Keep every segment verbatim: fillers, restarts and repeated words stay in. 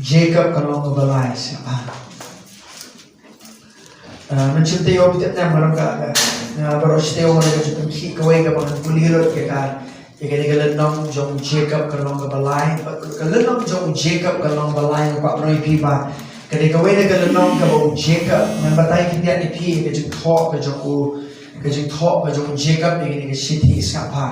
Jacob ka long kaba lai, sngap bha. Ah, mynshwa te ïoh tip ne em, ka long ka, ka, ah, baroh shi te ïoh ka jingpynkhih kawei kaba ngan pule lut ïa ka, ïa kane ka lynnong jong u Jacob ka long kaba lai. Bad ka lynnong jong u Jacob ka long ba lai, nga kwah ban ong ïa phi ba ka dei kawei na ka lynnong kaba u Jacob, ngan batai khyndiat ïa phi ïa ka jingthoh ka jong u, ka jingthoh ka jong u Jacob ïa kane ka shithi, sngap bha.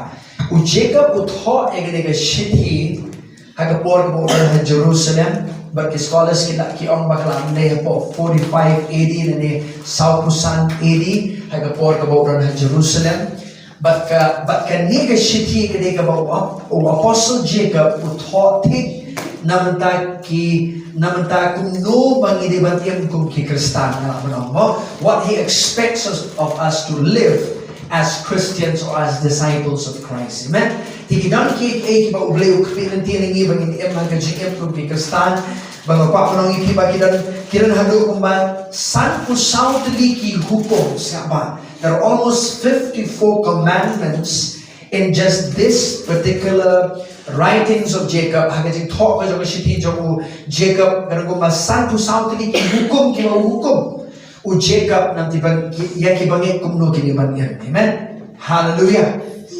U Jacob u thoh ïa kane ka shithi ha ka por kaba u don ha Jerusalem, bad ki scholars ki la, ki ong ba ka la ym dei hapoh forty-five A D lane sawphew san A D, ha ka por kaba u don ha Jerusalem. Bad ka, bad kane ka shithi ka dei kaba u ap-, u Apostle Jacob u thoh thik na bynta ki, na bynta kumno ba ngi dei ban im kum ki Khristan, nga lah ban ong mo, what he expects us, of us to live as Christians or as disciples of Christ. Amen. Te ki don kiei kiei kiba U Blei u khmih lynti na ngi ba ngin im ha ka jingim kum ki Khristan. Ba nga kwah ban ong ïa phi ba ki don, ki don haduh kumba sanphew saw tylli ki hukum, sngap bha. There are almost fifty-four commandments in just this particular writings of Jacob. Ha ka jingthoh ka jong ka shithi jong u Jacob, ka don kumba sanphew saw tylli ki hukum kiba u hukum u Jacob namar ki ban, ki, ïa ki bangeit kumno ki dei ban ïa. Amen. Hallelujah.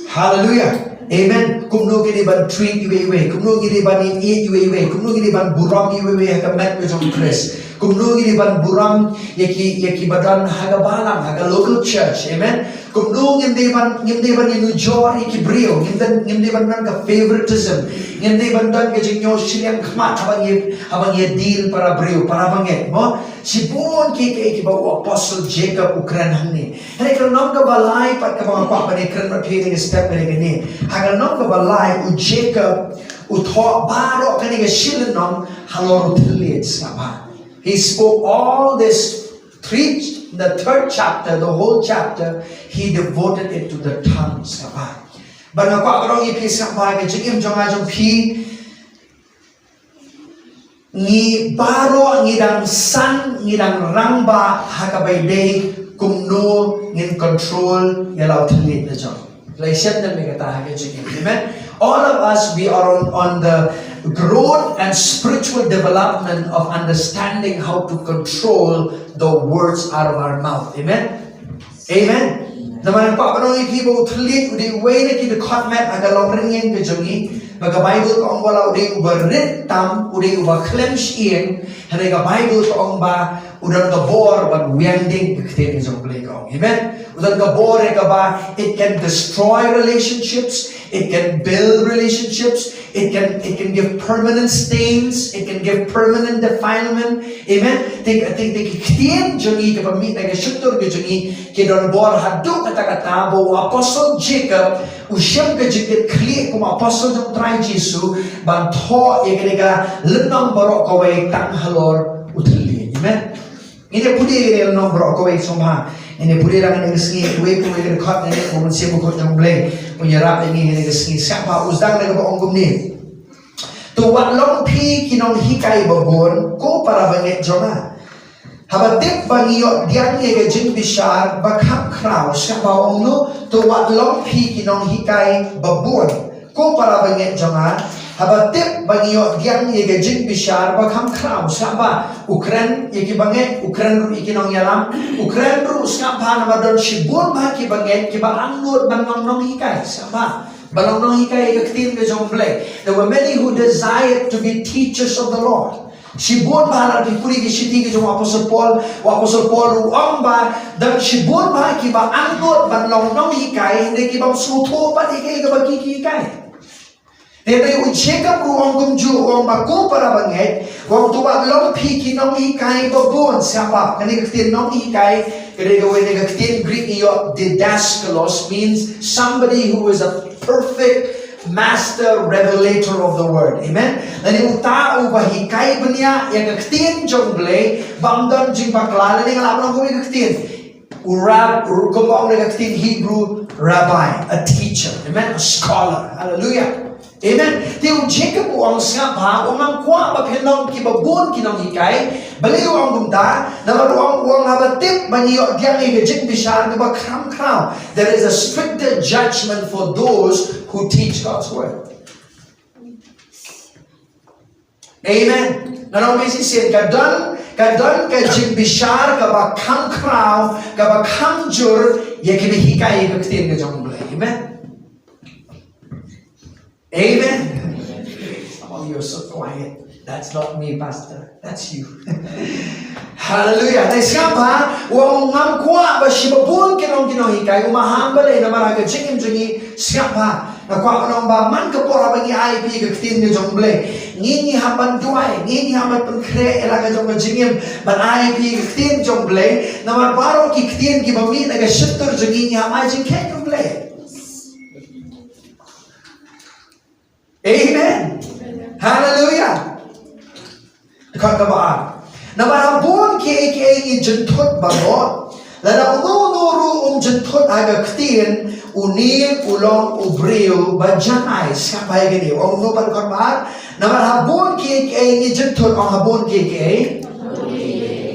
Hallelujah. Amen. Kumno ki dei ban treat iwei iwei, kumno ki dei ban ïeit iwei iwei, kumno ki dei ban burom iwei iwei ha ka met ka jong Khrist. Kumno ki dei ban burom ïa ki, ïa ki ba don ha ka balang, ha ka local church. Amen. Kumno ngim dei ban, ngim dei ban ïanujor ïa ki briew, ngim dei, ngim dei ban don ka favoritism, ngim dei ban don ka jingñiewshiliang khmat haba ngi, haba ngi deal para briew, para bangeit mo. Shibun kiei kiei kiba u Apostle Jacob u kren hangne. Hynrei ka lynnong kaba lai pat kaba nga kwah ban ïakren bad phi ha kane ka step kane kane. Ha ka lynnong kaba lai u Jacob u thoh baroh kane ka shi lynnong halor u thylliej, sngap bha. He spoke all this three, the third chapter, the whole chapter, he devoted it to the tongue, sngap bha. Bad nga kwah ban ong ïa phi, sngap bha, ka jingim jong nga jong phi, ngi baroh ngi dang san, ngi dang rangbah ha kaba ïadei kumno ngin control ïa la u thylliej la jong. Lai shet na me kata ha ka jingim. Amen. All of us, we are on, on the growth and spiritual development of understanding how to control the words out of our mouth. Amen. Amen. Namar nga kwah ban ong ïa phi ba u thylliej u dei uwei na ki dkhot met ha ka longrynieng ka jong ngi. Ba ka Baibl ka ong ba la u dei uba rit tam, u dei uba khlem shyieng. Hynrei ka Baibl ka ong ba u don ka bor ban wiang ding ka ktien ka jong U Blei, ka ong. Amen. U don ka bor ïa kaba it can destroy relationships, it can build relationships, it can, it can give permanent stains, it can give permanent defilement. Amen. Te, te, te ki ktien jong ngi kiba mih na ka shyntur ka jong ngi ki don bor haduh katta katta ba u Apostle Jacob u shem ka jingkitkhlieh kum u Apostle jong u Trai Jisu ban thoh ïa kane ka lynnong baroh kawei tang halor u thylliej. Amen. Ngin ïa pule ïa kane ka lynnong baroh kawei, sngap bha. Ngin ïa pule lang ha kane ka sngi, kawei kawei ka dkhot, ngin ïa pule, Mynsiem Bakhuid jong U Blei un ïarap ïa ngi ha kane ka sngi. Sngap bha, u sdang da kaba ong kumne. To wat long phi ki nonghikai babun, ko para bangeit jong nga. Haba tip ba ngi ïoh pdiang ïa ka jingbishar ba kham khraw, sngap bha, ong kumno, to wat long phi ki nonghikai babun, ko para bangeit jong nga. Haba tip ba ngi ïoh pdiang ïa ka jingbishar ba kham khraw, sngap bha, u kren ïa ki bangeit, u kren ruh ïa ki nongïalam, u kren ruh, sngap bha, namar don shibun bha ki bangeit kiba angnud ban long nonghikai, sngap bha. Ba long nonghikai ïa ka ktien ka jong U Blei. There were many who desired to be teachers of the Lord. Shibun bha, lada phi pule ki shithi ki jong u Apostle Paul, u Apostle Paul u ong ba don shibun bha kiba angnud ban long nonghikai, hynrei ki bym sngewthuh pat ïa kaei kaba ki, ki hikai. Te hynrei u Jacob u ong kumjuh, u ong ba ko para bangeit, u ong to wat long phi ki nonghikai babun, sngap bha. Kane ka ktien nonghikai ka dei kawei na ka ktien Greek ïa didaskalos, means somebody who is a perfect master revelator of the word. Amen. Lane uta uba hikai bniah ïa ka ktien jong U Blei, bym don jingbakla, lane nga lah ban ong kawei ka ktien. U rab-, u, kumba ong na ka ktien Hebrew, rabbi, a teacher. Amen. A scholar. Hallelujah. Amen. Te u Jacob u ong, sngap bha, u ong ngam kwah ba phin long kiba bun ki nonghikai. Balei u ong kumta? Namar u ong, u ong haba tip ba ngi ïoh pdiang ïa ka jingbishar kaba kham khraw. There is a stricter judgment for those who teach God's word. Amen. Nga ong mynta shisien ka don, ka don ka jingbishar kaba kham khraw, kaba kham jur ïa kiba hikai ïa ka ktien ka jong U Blei. Amen. Amen. Some of you are so quiet. That's not me, Pastor. That's you. Hallelujah. Te sngap bha, u ong ngam kwah ba shibun ki nong ki nonghikai, u maham balei namar ha ka jingim jong ngi, sngap bha. Nga kwah ban ong ba man ka por haba ngi ai ïa phi ka ktien ka jong U Blei, ngi ngi hap ban duwai, ngi ngi hap ban pynkhreh ïa la ka jong ka jingim ban ai ïa phi ka ktien jong U Blei. Namar baroh ki ktien kiba mih na ka shyntur jong ngi, ngi hap ai jingkheiñ U Blei. Amen. Hallelujah. Kata ba. Namar ha bun kiei kiei ngi jynthut baroh. Lada uno uno ruh um jynthut ha ka ktien, une u long u briew ba janai. Sngap bha ïa kane. Ong uno pat kata ba. Namar ha bun kiei kiei ngi jynthut, ong ha bun kiei kiei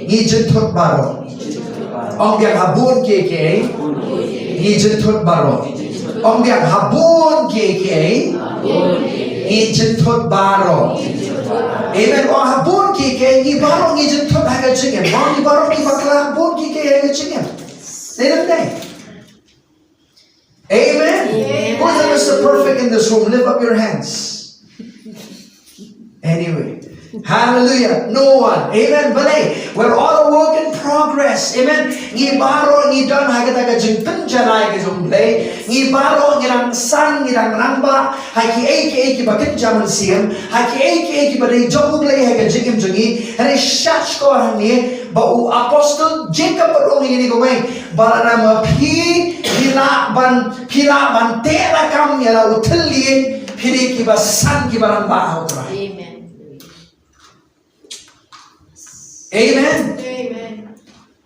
ngi jynthut baroh. Ong biang ha bun kiei kiei ngi jynthut baroh. Ong biang ha bun kiei kiei ngi jynthut baroh. Amen. Ong ha bun kiei kiei ngi baroh ngi jynthut ha ka jingim. Ong ngi baroh ngi bakla ha bun kiei kiei ha ka jingim. Dei ne em dei? Amen. Amen. Who's the Mister Perfect in this room? Lift up your hands. Anyway. Hallelujah. No one. Amen. Balei, we're all a work in progress. Amen. Ngi baroh ngi don ha kata ka jingpynjanai ka jong U Blei. Ngi baroh ngi dang san, ngi dang rangbah ha kiei kiei kiba kynja mynsiem, ha kiei kiei kiba dei jong U Blei ha ka jingim jong ngi. Hynrei shisha shkor hangne ba u apostol Jacob ba ong ïa kane kawei, ba lada ma phi, phi lah ban, phi lah ban teh lakam ïa la u thylliej, phi dei kiba san kiba rangbah ha U Trai. Amen. Amen. Amen.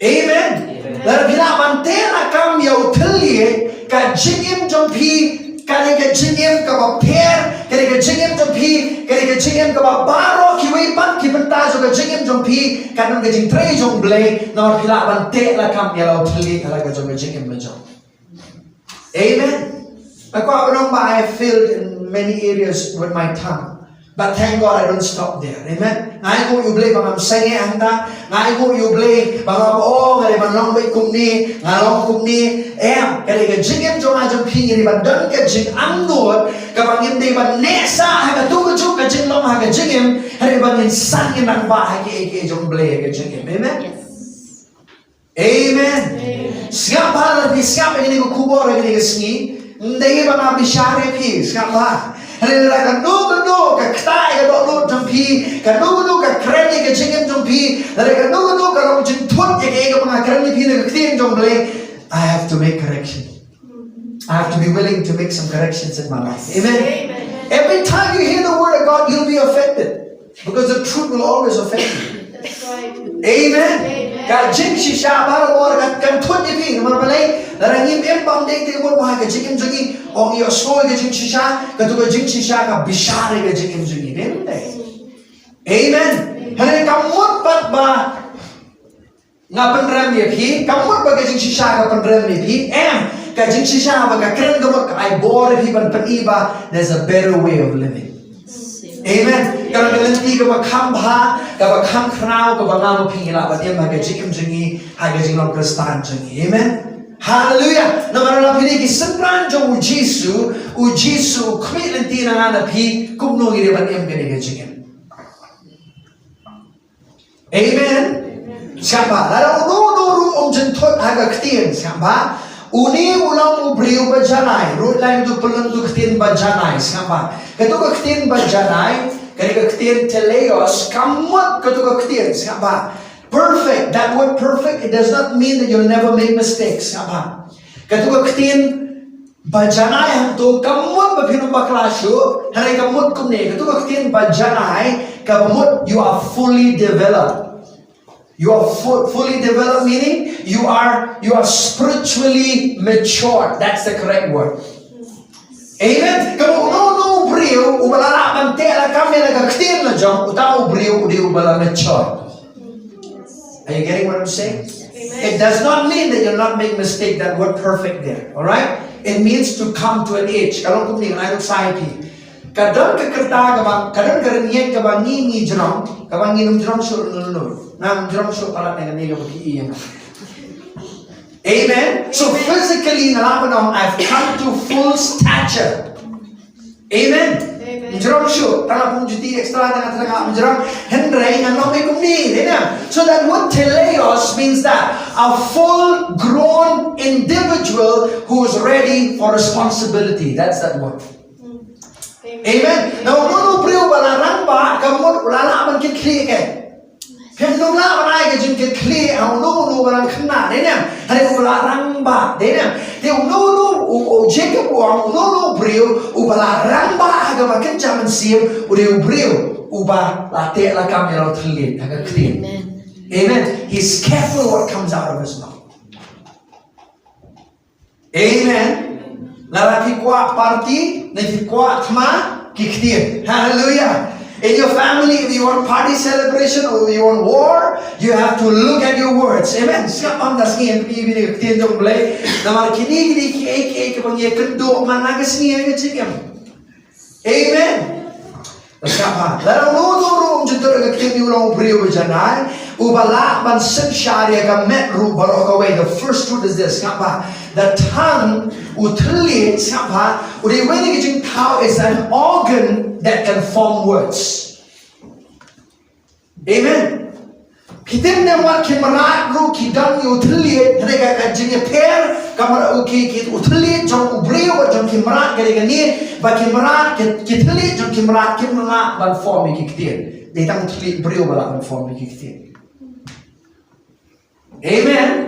Amen. Lada phi lah ban teh lakam ïa u thylliej, ka jingim jong phi ka dei ka jingim kaba pher, ka dei ka jingim jong phi ka dei ka jingim kaba baroh kiwei pat ki bynta jong ka jingim jong phi kan don ka jingtrei jong U Blei, namar phi lah ban teh lakam ïa la u thylliej ha la ka jong ka jingim la jong. Amen. Nga kwah ban ong ba I have failed in many areas with my tongue. But thank God I don't stop there. Amen. Nga ai nguh ïa U Blei ba ngam sangeh hangta. Nga ai nguh ïa U Blei ba ngam ong nga dei ban long beit kumne, nga long kumne. Em, ka dei ka jingim jong nga jong phi ngi dei ban don ka jingangnud kaba ngim dei ban neh sah ha kato kajuh ka jinglong ha ka jingim, hynrei ba ngin san ngin rangbah ha kiei kiei jong U Blei ha ka jingim. Amen. Yes. Amen. Amen. Sngap bha lada phi sngap ïa kane ka khubor ha kane ka sngi. Ym dei ba nga bishar ïa phi, sngap bha. Hynrei lada kano kano ka ktah ïa ka dohnud jong phi, kano kano ka kren ïa ka jingim jong phi, lada kano kano ka long jingthut ïa kaei kaba nga kren ïa phi na ka ktien jong U Blei, I have to make correction. I have to be willing to make some corrections in my life. Amen. Amen. Every time you hear the word of God, you'll be offended. Because the truth will always offend you. That's right. Amen. Amen. Ka jingshisha baroh kan, kan thut ïa phi, namar balei? Lada ngim im bam dei te mut ba ha ka jingim jong ngi, ong ïoh sngewbha ka jingshisha, kato ka jingshisha ka bishar ïa ka jingim jong ngi. Amen. Amen. Hynrei kam mut pat ba nga pynrem ïa phi, kam mut ba ka jingshisha ka pynrem ïa phi, em, ka jingshisha ba ka kren ka mut ka ai bor ïa phi ban pyni ba there's a better way of living. Amen. Ka long ka lynti kaba kham bha, kaba kham khraw, kaba nga ma phi ngi lah ban im ha ka jingim jong ngi, ha ka jinglong Khristan jong ngi. Amen. Hallelujah. Namar lada phi dei ki synran jong U Jisu, U Jisu u khmih lynti na nga na phi kumno ngi dei ban im kane ka jingim. Amen. Sngap bha, lada uno uno ruh um jynthut ha ka ktien, sngap bha. Une u long u briew ba janai, ruh lai tu pynlong tu ktien ba janai, sngap bha. Kato ka ktien ba janai, ka dei ka ktien teleos, ka mut kato ka ktien, sngap bha. Perfect, that word perfect, it does not mean that you'll never make mistakes, sngap bha. Kato ka ktien ba janai hangto kam mut ba phin ym bakla shuh, hynrei ka mut kumne, kato ka ktien ba janai, ka mut you are fully developed. You are fu-, fully developed, meaning you are, you are spiritually matured. That's the correct word. Amen. Ka mut uno uno u briew uba la lah ban teh lakam ïa la ka ktien la jong, uta u briew u dei uba la mature. Are you getting what I'm saying? Amen. It does not mean that you'll not make mistake, that word perfect there, all right? It means to come to an age. Ka long kumne, ngan ai ruh sa ïa phi. Ka don ka kyrta kaba, ka don ka rynïeng kaba ngi ngi jrong, kaba ngi ngim jrong shuh lano lano. Ngam jrong shuh palat ne kane kaba ki ïeng. Amen. So physically nga lah ban ong I've come to full stature. Amen. Amen. Jrong shuh, tang la pung juti extra tang la tang la jrong. Hynrei ngan ong kumne, dei ne? So that word teleos means that a full grown individual who is ready for responsibility. That's that word. Amen. Amen. Na uno uno u briew ba la rangbah, ka mut u la lah ban kit khlieh. Phin ym lah ban ai ka jingkit khlieh ha uno uno ba la khynnah, dei ne? Hynrei u ba la rangbah, dei ne? Te uno uno u, u Jacob u ong uno uno u briew u ba la rangbah ha kaba kynja mynsiem, u dei u briew u ba la teh la kam ïa la u thylliej ha ka ktien. Amen. Amen. He's careful what comes out of his mouth. Amen. Lada phi kwah party, ne phi kwah thma, ki ktien. Hallelujah. In your family, if you want party celebration or you want war, you have to look at your words. Amen. Sngap pam da sngi, phi phi ne ktien jong Blei. Namar kine kine ki ei ki ei ki bang ye kynduh man la ka sngi ka jingim. Amen. Sngap ha. Lada uno uno ruh um jyntur ka ktien, u long u briew ba janai, u ba lah ban synshar ïa ka met ruh baroh kawei. The first truth is this. Sngap ha. The tongue, u thylliej, sngap ha, u dei uwei na ki jingthaw, is an organ that can form words. Amen. Phi tip ne em wat ki mrad ruh ki don ïa u thylliej, hynrei ka, ka jingïapher, ka mrad u ki, ki u thylliej jong u briew, jong ki mrad ka dei kane, ba ki mrad, ki, ki thylliej jong ki mrad, kim lah ban form ïa ki ktien. Dei tang u thylliej briew ba lah ban form ïa ki ktien. Amen.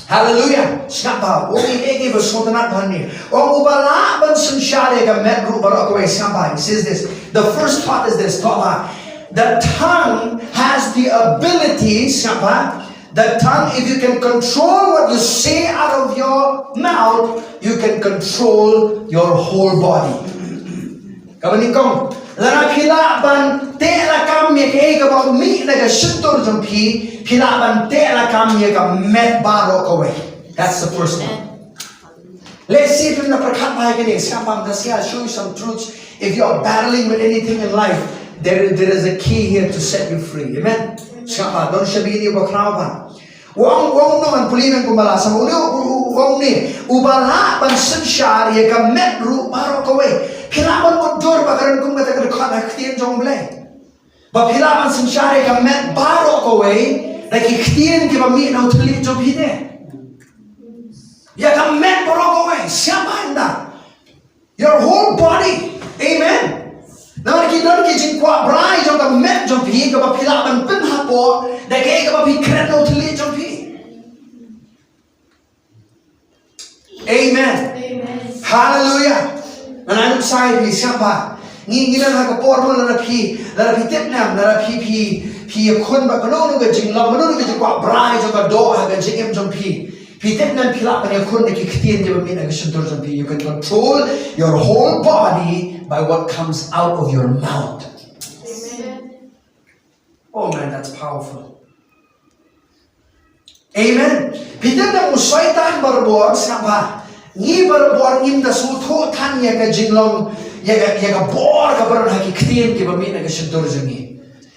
Hallelujah. Sngap ba, u ngi ïa ki ba sngewtynnat ba ne. Ong u ba lah ban synshar ïa ka met ruh baroh kawei, sngap ba. He says this. The first part is this, sngap ba. The tongue has the ability, sngap ba. The tongue, if you can control what you say out of your mouth, you can control your whole body. Kaba nyngkong, lada phi lah ban teh lakam ïa kaei kaba mih na ka shyntur jong phi, phi lah ban teh lakam ïa ka met baroh kawei. That's the first one. Let's see if you can pyrkhat bha ïa kane. Sngap ba, I'll show you some truths. If you are battling with anything in life, there, there is a key here to set you free. Amen. Sngap ba, don shabi ni ba khraw ba. Ong, ong no, ngan pule ngan kumba la, sa ong no, ong ne, u ba lah ban synshar ïa ka met ruh baroh kawei. Phi lah ban mutdur ba ka don kum kata ka dkhot ha ka ktien jong U Blei. Ba phi lah ban synshar ïa ka met baroh kawei da ki ktien kiba mih na u thylliej jong phi te. Ïa ka met baroh kawei, sngap ba ynda. Your whole body. Amen. Namar ki don ki jingkwah brai jong ka met jong phi kaba phi lah ban pynhapoh da kaei kaba phi kren na u thylliej jong phi. Amen. Amen. Hallelujah. Ngan ai nuksa ïa phi, sngap ba. Ngi, ngi don ha ka por mo, lada phi, lada phi tip ne em, lada phi, phi, phi ïakhun bad kano kano ka jinglong, kano kano ka jingkwah brai jong ka doh ha ka jingim jong phi. Phi tip ne em phi lah ban ïakhun da ki ktien kiba mih na ka shyntur jong phi. You can control your whole body by what comes out of your mouth. Amen. Oh man, that's powerful. Amen. Phi tip ne em u Soitan barabor, sngap ba. Ngi barabor ngim da sngewthuh than ïa ka jinglong, ïa ka, ïa ka bor kaba don ha ki ktien kiba mih na ka shyntur jong ngi.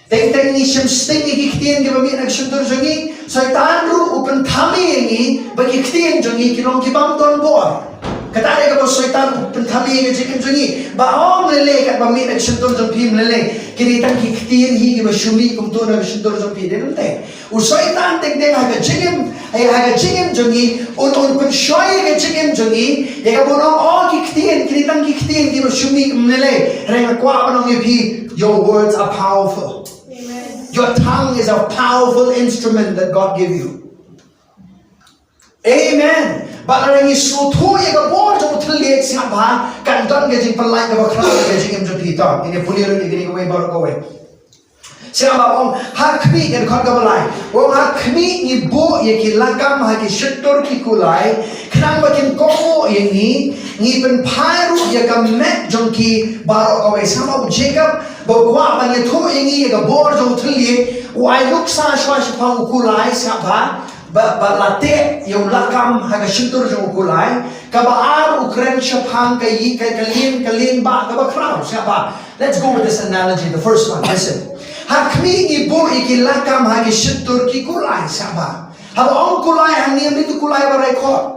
Teng teng ngi shim sting ïa ki ktien kiba mih na ka shyntur jong ngi. Soitan ruh u pynthame ïa ngi ba ki ktien jong ngi ki long ki bym don bor. Kata dei kaba Soitan u pynthame ïa ka jingim jong ngi. Ba ym lei lei katba mih na ka shyntur jong phi, ym lei lei. Ki dei tang ki ktien hi kiba shu mih kumto na ka shyntur jong phi, dei ne em? U Soitan teng teng ha ka jingim, ha ka jingim jong ngi, un, un pynshoi ïa ka jingim jong ngi ïa kaba un ong, oh, ki ktien, ki dei tang ki ktien kiba shu mih, ym lei lei. Hynrei nga kwah ban ong ïa phi, your words are powerful. Amen. Your tongue is a powerful instrument that God gave you. Amen. Bad lada ngi sngewthuh ïa ka bor jong u thylliej, sngap ba, kan don ka jingpynlait kaba khraw ïa ka jingim jong phi. To ngin ïa pule ruh ïa kine kawei baroh kawei. Sngap ba, ong ha khmih, ka dkhot kaba lai. Ong ha khmih ngi buh ïa ki lakam ha ki shyntur ki kulai, khnang ba kin kohnguh ïa ngi, ngi pynphai ruh ïa ka met jong ki baroh kawei. Sngap ba, u Jacob ba u kwah ban ïathuh ïa ngi ïa ka bor jong u thylliej, u ai nuksa shuwa shaphang u kulai, sngap ba, ba, ba la teh ïa u lakam ha ka shyntur jong u kulai, Kaba ar u kren shaphang ka yi, ka, ka lien, ka lien ba, kaba khraw, sngap bha. Let's go with this analogy, the first one, listen. Ha khmih ngi buh ïa ki lakam ha ki shyntur ki kulai, sngap bha. Haba ong kulai hangne, ym dei tu kulai ba rai khot.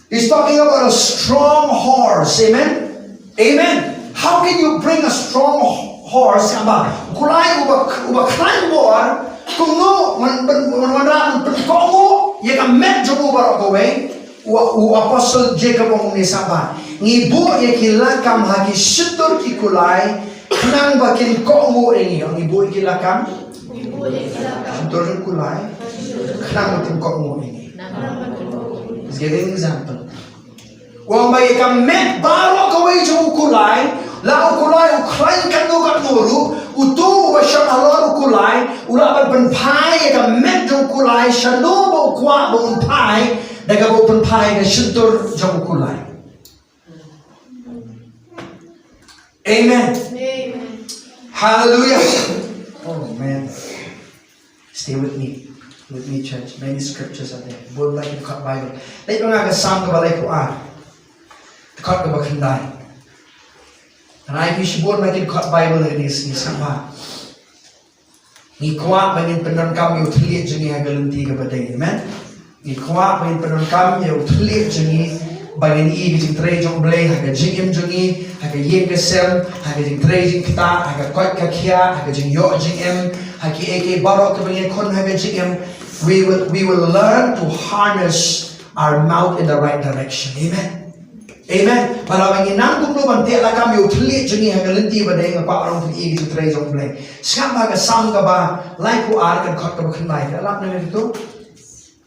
He's talking about a strong horse. Amen? Amen. How can you bring a strong horse? Sngap bha. Kulai uba, uba khlaiñ bor, kumno, man, man, man, man, man, pynkohnguh ïa ka met jong u baroh kawei. U, u Apostle Jacob u ong kumne, sngap bha. Ngi buh ïa ki lakam ha ki shyntur ki kulai, khnang ba kin kohnguh ïa ngi. Ngi buh ïa ki lakam? Ngi buh ïa ki lakam. Shyntur ki kulai, khnang ba kin kohnguh ïa ngi. He's giving example. U ong ba ïa ka met baroh kawei jong u kulai, la u kulai u khlaiñ katno katno ruh, uto uba shong halor u kulai u lah ban pynphai ïa ka met jong u kulai shano ba u kwah ba un phai, da kaba u pynphai ïa ka shyntur jong u kulai. Amen. Amen. Hallelujah. Oh man. Stay with me. With me, church. Many scriptures are there. Bun ba ki dkhot Bible. Leit ba nga ka Salm kaba laiphew ar, dkhot kaba khyndai. Nga ai phi shibun ba ki dkhot Bible ha kane ka sngi, sngap bha. Ngi kwah ba ngin pyndonkam ïa u thylliej jong ngi ha ka lynti kaba dei. Amen. Ngi kwah ba ngin pyndonkam ïa u thylliej jong ngi ba ngin ïohi ïa ka jingtrei jong U Blei ha ka jingim jong ngi, ha ka ïing ka sem, ha ka jingtrei jingktah, ha ka koit ka khiah, ha ka jingïoh jingim, ha kiei kiei baroh kiba ngi khun ha ka jingim. We will, we will learn to harness our mouth in the right direction. Amen. Amen. Ba la ba ngi nang kumno ban teh lakam ïa u thylliej jong ngi ha ka lynti ba dei, nga kwah ba ngin ïohi ïa ka jingtrei jong U Blei. Sngap bha ka Salm kaba laiphew ar, ka dkhot kaba khyndai. Ka lap na ngi tu.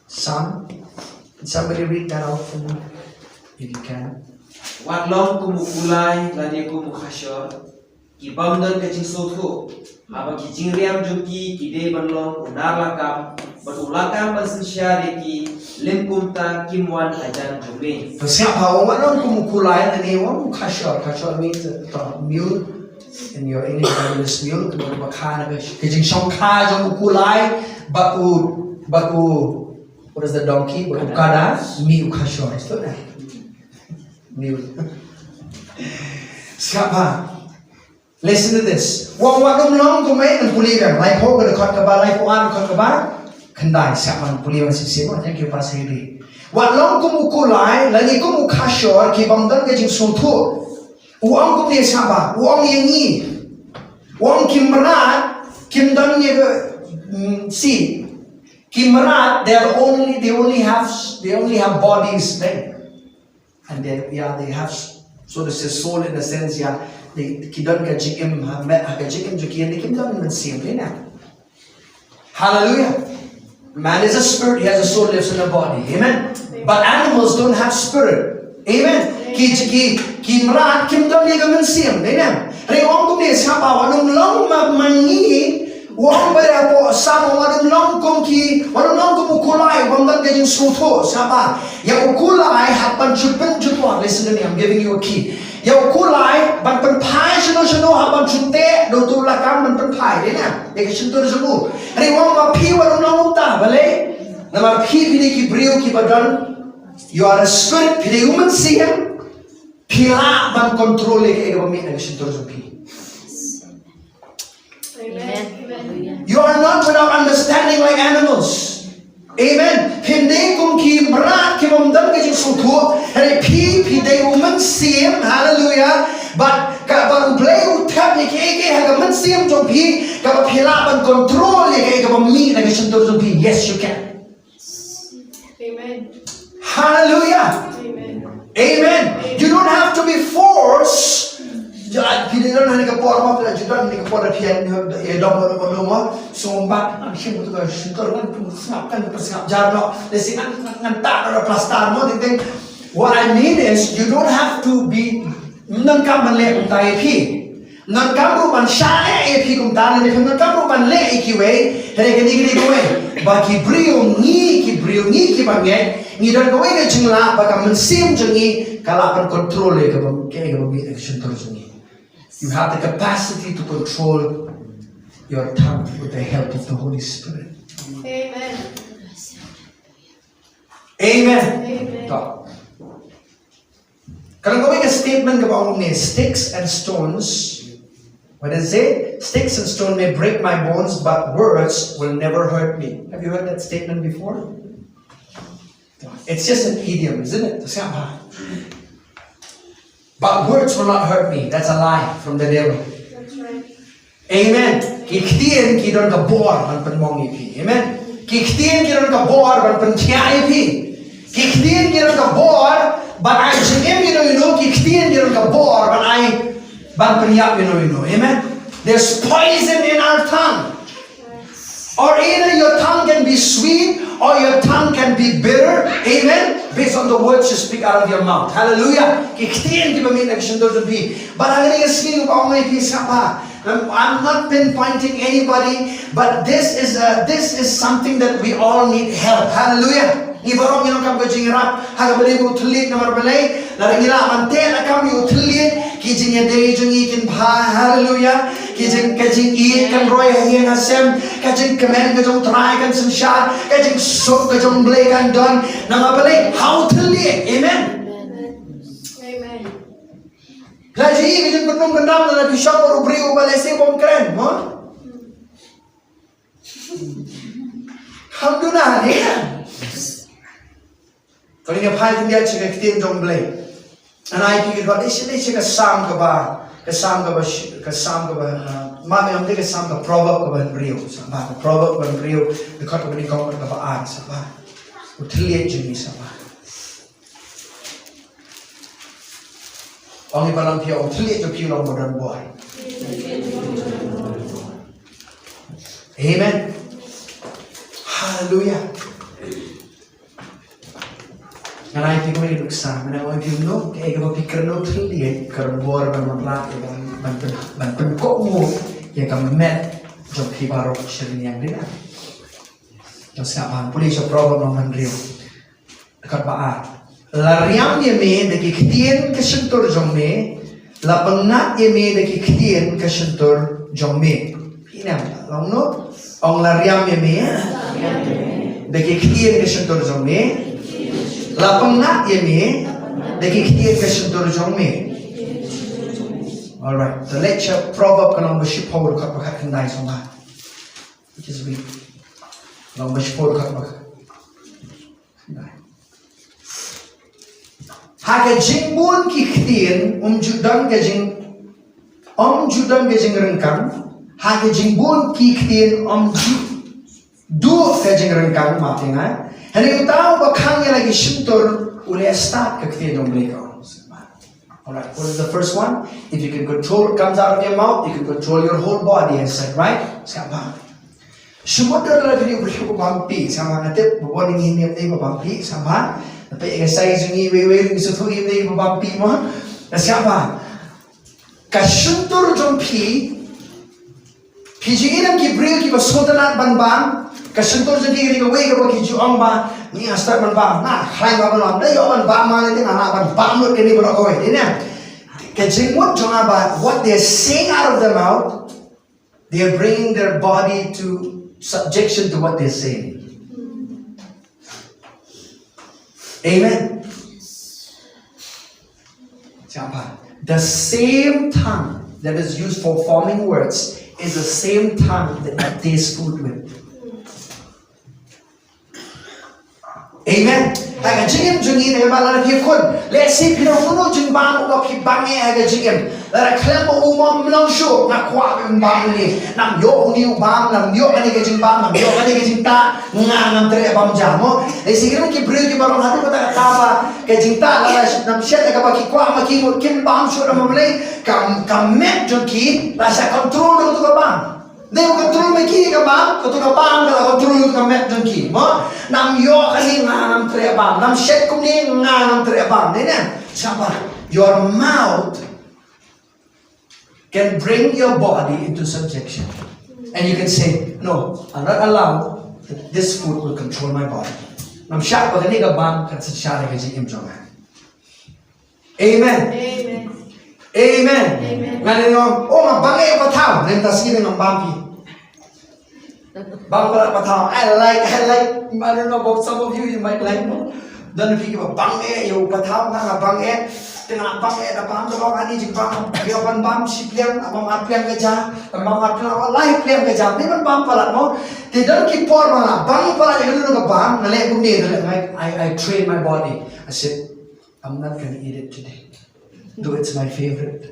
Salm. Can somebody read that out for me? If you can. Wat long kum u kulai lane kum u khashor, ki bym don ka jingsngewthuh. Haba ki jingriam jong ki ki dei ban long u nar lakam, bad u lakam ban synshar ïa ki, lym kumta kim wan hajan jong me. To sngap bha, wat long kum u kulai lane kum u khashor. Khashor means a, a mule in your English Bible is mule, kumba kha na ka, ka jingshongkha jong u kulai bad u, bad u, what is the donkey? Bad u kada, mih u khashor. Sngap bha. Mule. Sngap bha. Listen to this. Wat, wat nym long kum, eh, ngan pule biang. Laiphew, ka dkhot kaba laiphew ar, dkhot kaba khyndai. Sngap bha, ngan pule biang shisha. Thank you, Pastor Hebe. Wat long kum u kulai lane kum u khashor, ki bym don ka jingsngewthuh. U ong kumne, sngap bha. U ong ïa ngi. U ong ki mrad kim don ïa ka, mm, si. Ki mrad, they are only, they only have, they only have bodies, right? And they, yeah, they have, so to say, soul in the sense, yeah, they, ki don ka jingim, ha, met, ha ka jingim jong ki, and they kim don mynsiem, dei ne? Hallelujah. Man is a spirit, he has a soul, lives in a body. Amen. But animals don't have spirit. Amen. Ki, ki, ki mrad kim don ïa ka mynsiem, dei ne? Hynrei u ong kumne, sngap bha, wat nym long ma, ma ngi, u ong ba ïa u Salm, wat nym long kum ki, wat nym long kum u kulai, u bym don ka jingsngewthuh, sngap bha. Ïa u kulai hap ban shu pynjubor, listen to me, I'm giving you a key. Ïa u kulai ban pynphai shano shano hap ban shu teh da uto u lakam ban pynphai, dei ne? Ïa ka shyntur jong u. Hynrei u ong ma phi wat nym long kumta, balei? Namar phi, phi dei ki briew kiba don, you are a spirit, phi dei u mynsiem. Phi lah ban control ïa kaei kaba mih na ka shyntur jong phi. Amen. Amen. You are not without understanding like animals. Amen. Phim dei kum ki mrad ki bym don ka jingsngewthuh. Hynrei phi, phi dei u mynsiem. Hallelujah. Bad ka, bad U Blei u thep ïa kiei kiei ha ka mynsiem jong phi, kaba phi lah ban control ïa kaei kaba mih na ka shyntur jong phi. Yes, you can. Amen. Hallelujah. Amen. Amen. You don't have to be forced. Ja, phi dei don ha kane ka por mo, phi la ju don ha kane ka por, phi ïa, ïa dom mo, mo, mo, mo. Sngewbha, ngan shim tu ka shyntur, ngan pyn sngap, ngan pyn sngap jar noh. Lehse ngan, ngan, ngan tah da plaster mo, teng teng. What I mean is, you don't have to be, ym donkam ban leh kumta ïa phi. Ym donkam ruh ban shah leh ïa phi kumta, lane phim donkam ruh ban leh ïa kiwei, hynrei kane ka dei kawei. Ba ki briew ngi, ki briew ngi kiba ngeit, ngi don kawei ka jinglah ba ka mynsiem jong ngi ka lah ban control ïa kaba, kaei kaba mih na ka shyntur jong ngi. You have the capacity to control your tongue with the help of the Holy Spirit. Amen. Amen. Amen. To. Ka long kawei ka statement kaba ong kumne, "Sticks and stones." What does it say? "Sticks and stone may break my bones, but words will never hurt me." Have you heard that statement before? It's just an idiom, isn't it? Sngap bha. "But words will not hurt me." That's a lie from the devil. That's right. Amen. Ki ktien ki don ka bor ban pynmong ïa phi. Amen. Ki ktien ki don ka bor ban pynkhiah ïa phi. Ki ktien ki don ka bor ban ai jingim ïa uno uno. Ki ktien ki don ka bor ban ai, ban pynïap ïa uno uno. Amen. There's poison in our tongue. Or either your tongue can be sweet or your tongue can be bitter. Amen. Based on the words you speak out of your mouth. Hallelujah. Ki ktien kiba mih na ka shyntur jong phi. Bad ha kane ka sngi nga ong ïa phi, sngap bha. I'm, I'm not pinpointing anybody, but this is a, this is something that we all need help. Hallelujah. Ngi baroh ngi donkam ka jingïarap ha kaba ïadei bad u thylliej, namar balei? Lada ngi lah ban teh lakam ïa u thylliej, ki jingïadei jong ngi kin bha. Hallelujah. Ki jing, ka jingïeit kan roi ha ïing ha sem, ka jingkmen ka jong u Trai kan synshar, ka jingsuk ka jong u Blei kan don. Namar balei? Ha u thylliej. Amen. Amen. La ju ïohi ka jingpynlong pynram lada phi shong bad u briew uba lehse bym kren, mo? Kham duna ne. Ka dei nga phai khyndiat sha ka ktien jong u Blei. Ngan ai phi ka dei sha, dei sha ka Salm kaba, ka Salm kaba sh-, ka Salm kaba, uh, ma me am dei ka Salm, ka Proverb kaba hynriew, sngap bha, ka Proverb kaba hynriew, ka dkhot kaba nyngkong bad kaba ar, sngap bha. U thylliej jong ngi, sngap bha. Ong ïa ba lang phi, ong thylliej jong phi u long ba don bor. Amen. Hallelujah. Ngan ai phi kawei ka nuksa, ngan ai phi, no, kaei kaba phi kren, no, thylliej ka don bor ban wanrah, ban, ban pyn, ban pynkohnguh ïa ka met jong phi baroh sha ïing, dei na. Ngan sa ban pule sha Proverb lynnong hynriew. Dkhot ba ar. La riam ïa me da ki ktien ka shyntur jong me, la pyngngad ïa me da ki ktien ka shyntur jong me. Phi ïa nang long no? Ong la riam ïa me da ki ktien ka shyntur jong me, la pyngngad ïa me da ki ktien ka shyntur jong me. All right. The lecture Proverb ka lynnong ba shiphew, dkhot ba khatkhyndai, sngap bha. Just read. Lynnong ba shiphew, dkhot ba khatkhyndai. Ha ka jingbun ki ktien ym ju don ka jing, ym ju don ka jingryngkang. Ha ka jingbun ki ktien ym ju duh ka jingryngkang, ma te ngai. Hynrei uta uba khang ïa la ki shyntur u leh stad, ka ktien jong u Blei ka ong. All right, what is the first one? If you can control what comes out of your mouth, you can control your whole body, I said, right? Sngap bha. Shu mut da la video, video ba bam pih, sngap bha, nga tip ba bun ngi niam dei ba bam pih, sngap bha. Tapi ka size ngi wei wei ngi sngewthuh ngi dei ba bam pih mo. Sngap bha. Ka shyntur jong phi, phi jingim ki briew kiba sngewtynnat ban bam, ka shyntur jong ki ka dei kawei kaba ki ju ong ba, ngi nga stad ban bam, na, khlaiñ ba ban bam, da ïoh ban bam ma, lei te nga lah ban bam lut kane baroh kawei, dei ne? Ka jingmut jong nga ba, what they're saying out of their mouth, they are bringing their body to subjection to what they're saying. Amen. Sngap bha. The same tongue that is used for forming words is the same tongue that you taste food with. Amen. Ha ka jingim jong ngi, ngi ba la phi khun. Lehse phi don uno jingbam uba phi bang eh ha ka jingim. Lada khlem ba u mom mlong shuh, nga kwah ban bam uni. Nam ïoh uni u bam, nam ïoh kane ka jingbam, nam ïoh kane ka jingtah, nga ngam treh bam ja mo. Lehse ki don ki briew kiba long haduh kata kata ba ka jingtah lada nam shet kaba ki kwah ma ki mut kim bam shuh, namar balei? Ka, ka met jong ki la shah control da kato ka bam. Dei ba control ma ki ka bam, kato ka bam ka la control ka met jong ki. Mo, nam ïoh kane nga ngam treh bam, nam shet kumne nga ngam treh bam. Dei ne? Sngap bha. Your mouth can bring your body into subjection. And you can say, "No, I'll not allow that this food will control my body." Ngam shah ba kane ka bam kan synshar ïa ka jingim jong nga. Amen. Amen. Amen. Amen. Nga ong, "Oh, nga bang eh ïa u pathaw." Lem ta sien nga bam phi. Bang pala pathaw. I like, I like, I don't know about some of you, you might like, no? Don phi kiba bang eh ïa u pathaw, nga nga bang eh. Nga bam eh, da bam, da bam ani jingbam, ïa ban bam shi pliang, da bam ar pliang ka jam, da bam ar pliang, lai pliang ka jam, ni ban bam palat mo. Te don ki por ba nga bam palat ïa kano kano ka bam, nga leh kumne, nga leh, I, I, I train my body. I said, "I'm not gonna eat it today. Though it's my favorite."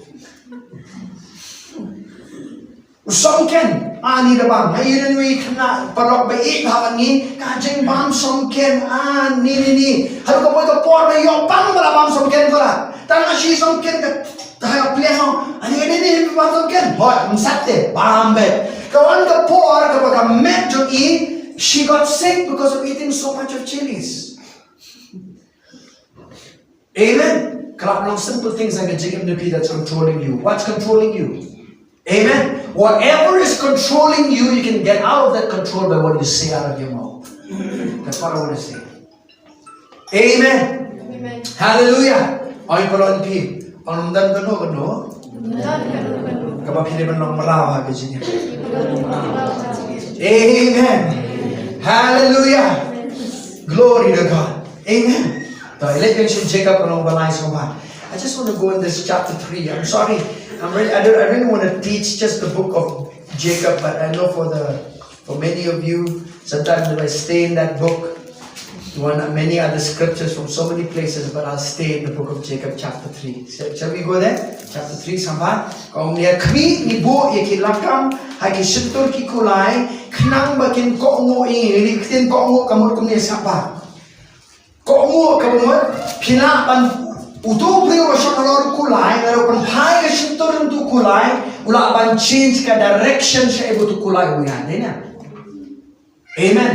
U Somken, ani da bam, ha ïa ngi khynnah paralok ba ïeit ha ngi, ka jingbam Somken, ani ni ni. Haduh ka poi ka por ba ïoh bam ba la bam Somken ko la. Tang ha shi Somken ka, ha ka pliang, ani ni ni bam Somken. Hoi, ym sat te, bam beit. Ka wan ka por kaba ka met jong i, she got sick because of eating so much of chilies. Amen. Ka la long simple things like a jingim na phi that's controlling you. What's controlling you? Amen. Whatever is controlling you, you can get out of that control by what you say out of your mouth. That's what I want to say. Amen. Amen. Hallelujah. Oi, paralok phi. Ong, ym don kano kano kaba phi dei ban long mraw ha ka jingim. Amen. Hallelujah. Glory to God. Amen. To, let's mention Jacob along the lines of heart. I just want to go in this chapter three. I'm sorry. I'm really, I don't, I really want to teach just the book of Jacob, but I know for the, for many of you, sometimes if I stay in that book, you want many other scriptures from so many places, but I'll stay in the book of Jacob, chapter three. Shall, shall we go there? Chapter three, sngewbha. Ka ong ïa, khmih, ngi buh ïa ki lakam ha ki shyntur ki kulai, khnang ba kin kohnguh ïa ngi. Ka ktien kohnguh ka mut kumne, sngewbha. Kohnguh ka mut, phi lah ban, uto u briew uba shong halor u kulai, lada u pynphai ka shyntur jong uto u kulai, u lah ban change ka direction shaei ba uto u kulai u ïaid, dei na? Amen.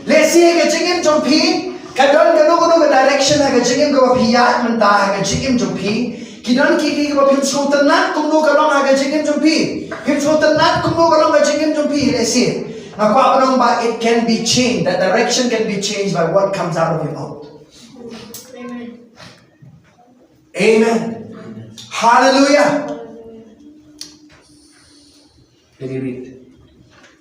Lehse ha ka jingim jong phi, ka don kano kano ka direction ha ka jingim kaba phi ïaid mynta ha ka jingim jong phi. Ki don ki, ki, kiba phim sngewtynnat kumno ka long ha ka jingim jong phi. Phim sngewtynnat kumno ka long ha ka jingim jong phi, lehse. Nga kwah ban ong ba it can be changed. That direction can be changed by what comes out of your mouth. Amen. Amen. Hallelujah. Let me read.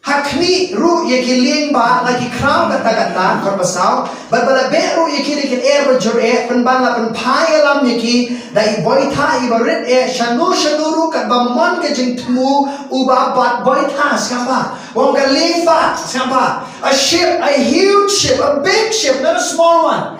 Ha khmih ruh ïa ki lieng bah na ki khraw katta katta, khon ba saw, bad ba la beh ruh ïa ki da ki lyer bajur eh, pynban la pynphai ïalam ïa ki da i boitha iba rit eh, shano shano ruh katba mon ka jingthmu uba bat boitha, sngewbha. Ong ka lieng bah, sngewbha. A ship, a huge ship, a big ship, not a small one.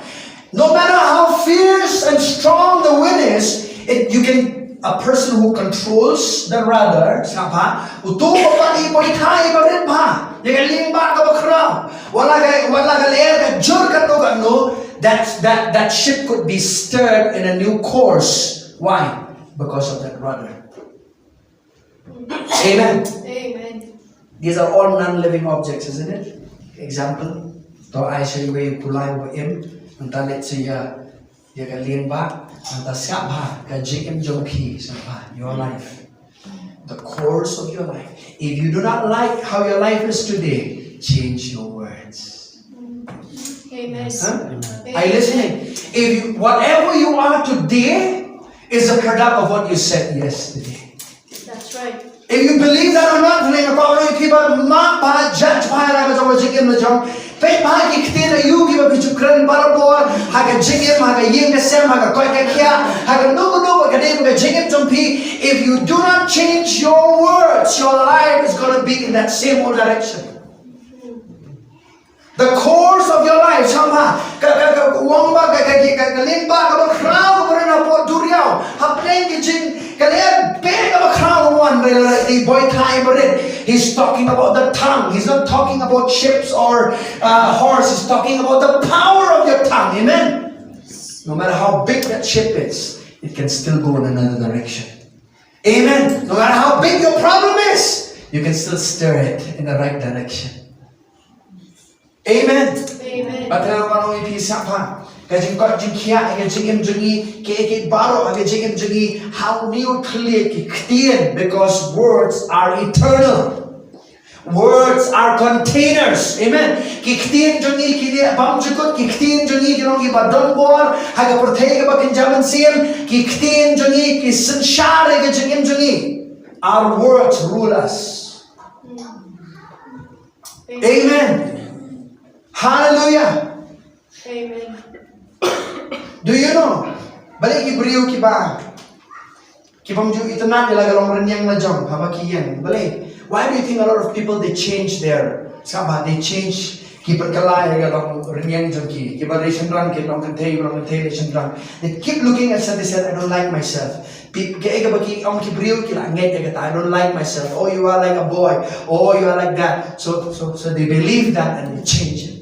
No matter how fierce and strong the wind is, it, you can, a person who controls the rudder, sngewbha, uto uba bat i boitha iba rit bha, ïa ka lieng bah kaba khraw, wat la ka, wat la ka lyer ka jur katno katno, that, that, that ship could be steered in a new course. Why? Because of that rudder. Amen. Amen. These are all non-living objects, isn't it? Example, to ai sha iwei u kulai uba im, nangta leit sha ïa, ïa ka lieng bah, nangta sngap bha ka jingim jong phi, sngap bha, your life. The course of your life. If you do not like how your life is today, change your words. Amen. Huh? Amen. Are you listening? If you, whatever you are today is a product of what you said yesterday. That's right. If you believe that or not, hynrei nga kwah ban ong ïa phi ba map bha, judge bha ïa la ka jong ka jingim la jong. Peit bha ki ktien aïu kiba phi ju kren barabor ha ka jingim, ha ka ïing ka sem, ha ka koit ka khiah, ha kano kano ba ka dei ba ka jingim jong phi. If you do not change your words, your life is gonna be in that same old direction. The course of your life, sngap bha, ka, ka, ka, u ong ba, ka, ka, ka, ka lieng bah kaba khraw kaba rit hapoh duriaw, hapdeng ki jing, ka lyer beh kaba khraw wan, re, re, re, i boitha iba rit. He's talking about the tongue. He's not talking about ships or, uh, horse. He's talking about the power of your tongue. Amen. No matter how big that ship is, it can still go in another direction. Amen. No matter how big your problem is, you can still steer it in the right direction. Amen. Amen. Ba tang ban ong ïa phi sngap bha. Ka jingkoit jingkhiah, ka jingim jong ngi, kiei kiei baroh, ka jingim jong ngi, ha une u thylliej ki ktien, because words are eternal. Words are containers. Amen. Ki ktien jong ngi ki leh bymjukut, ki ktien jong ngi ki long kiba don bor ha ka pyrthei kaba kynja mynsiem, ki ktien jong ngi ki synshar ïa ka jingim jong ngi. Our words rule us. Amen. Hallelujah. Amen. Do you know? Ba Balei ki briew kiba, ki bym ju itynnad ïa la ka long rynïeng la jong haba ki ïeng? Balei? Why do you think a lot of people, they change their, sngap bha, they change, ki pynkylla ïa ka long rynïeng jong ki? Kiba dei shynrang ki long kynthei, ba long kynthei dei shynrang. They keep looking at self, they said, "I don't like myself." Pi-, kaei kaba ki ong ki briew, ki la ngeit ïa kata, "I don't like myself. Oh, you are like a boy. Oh, you are like that." So, so, so they believe that and they change it.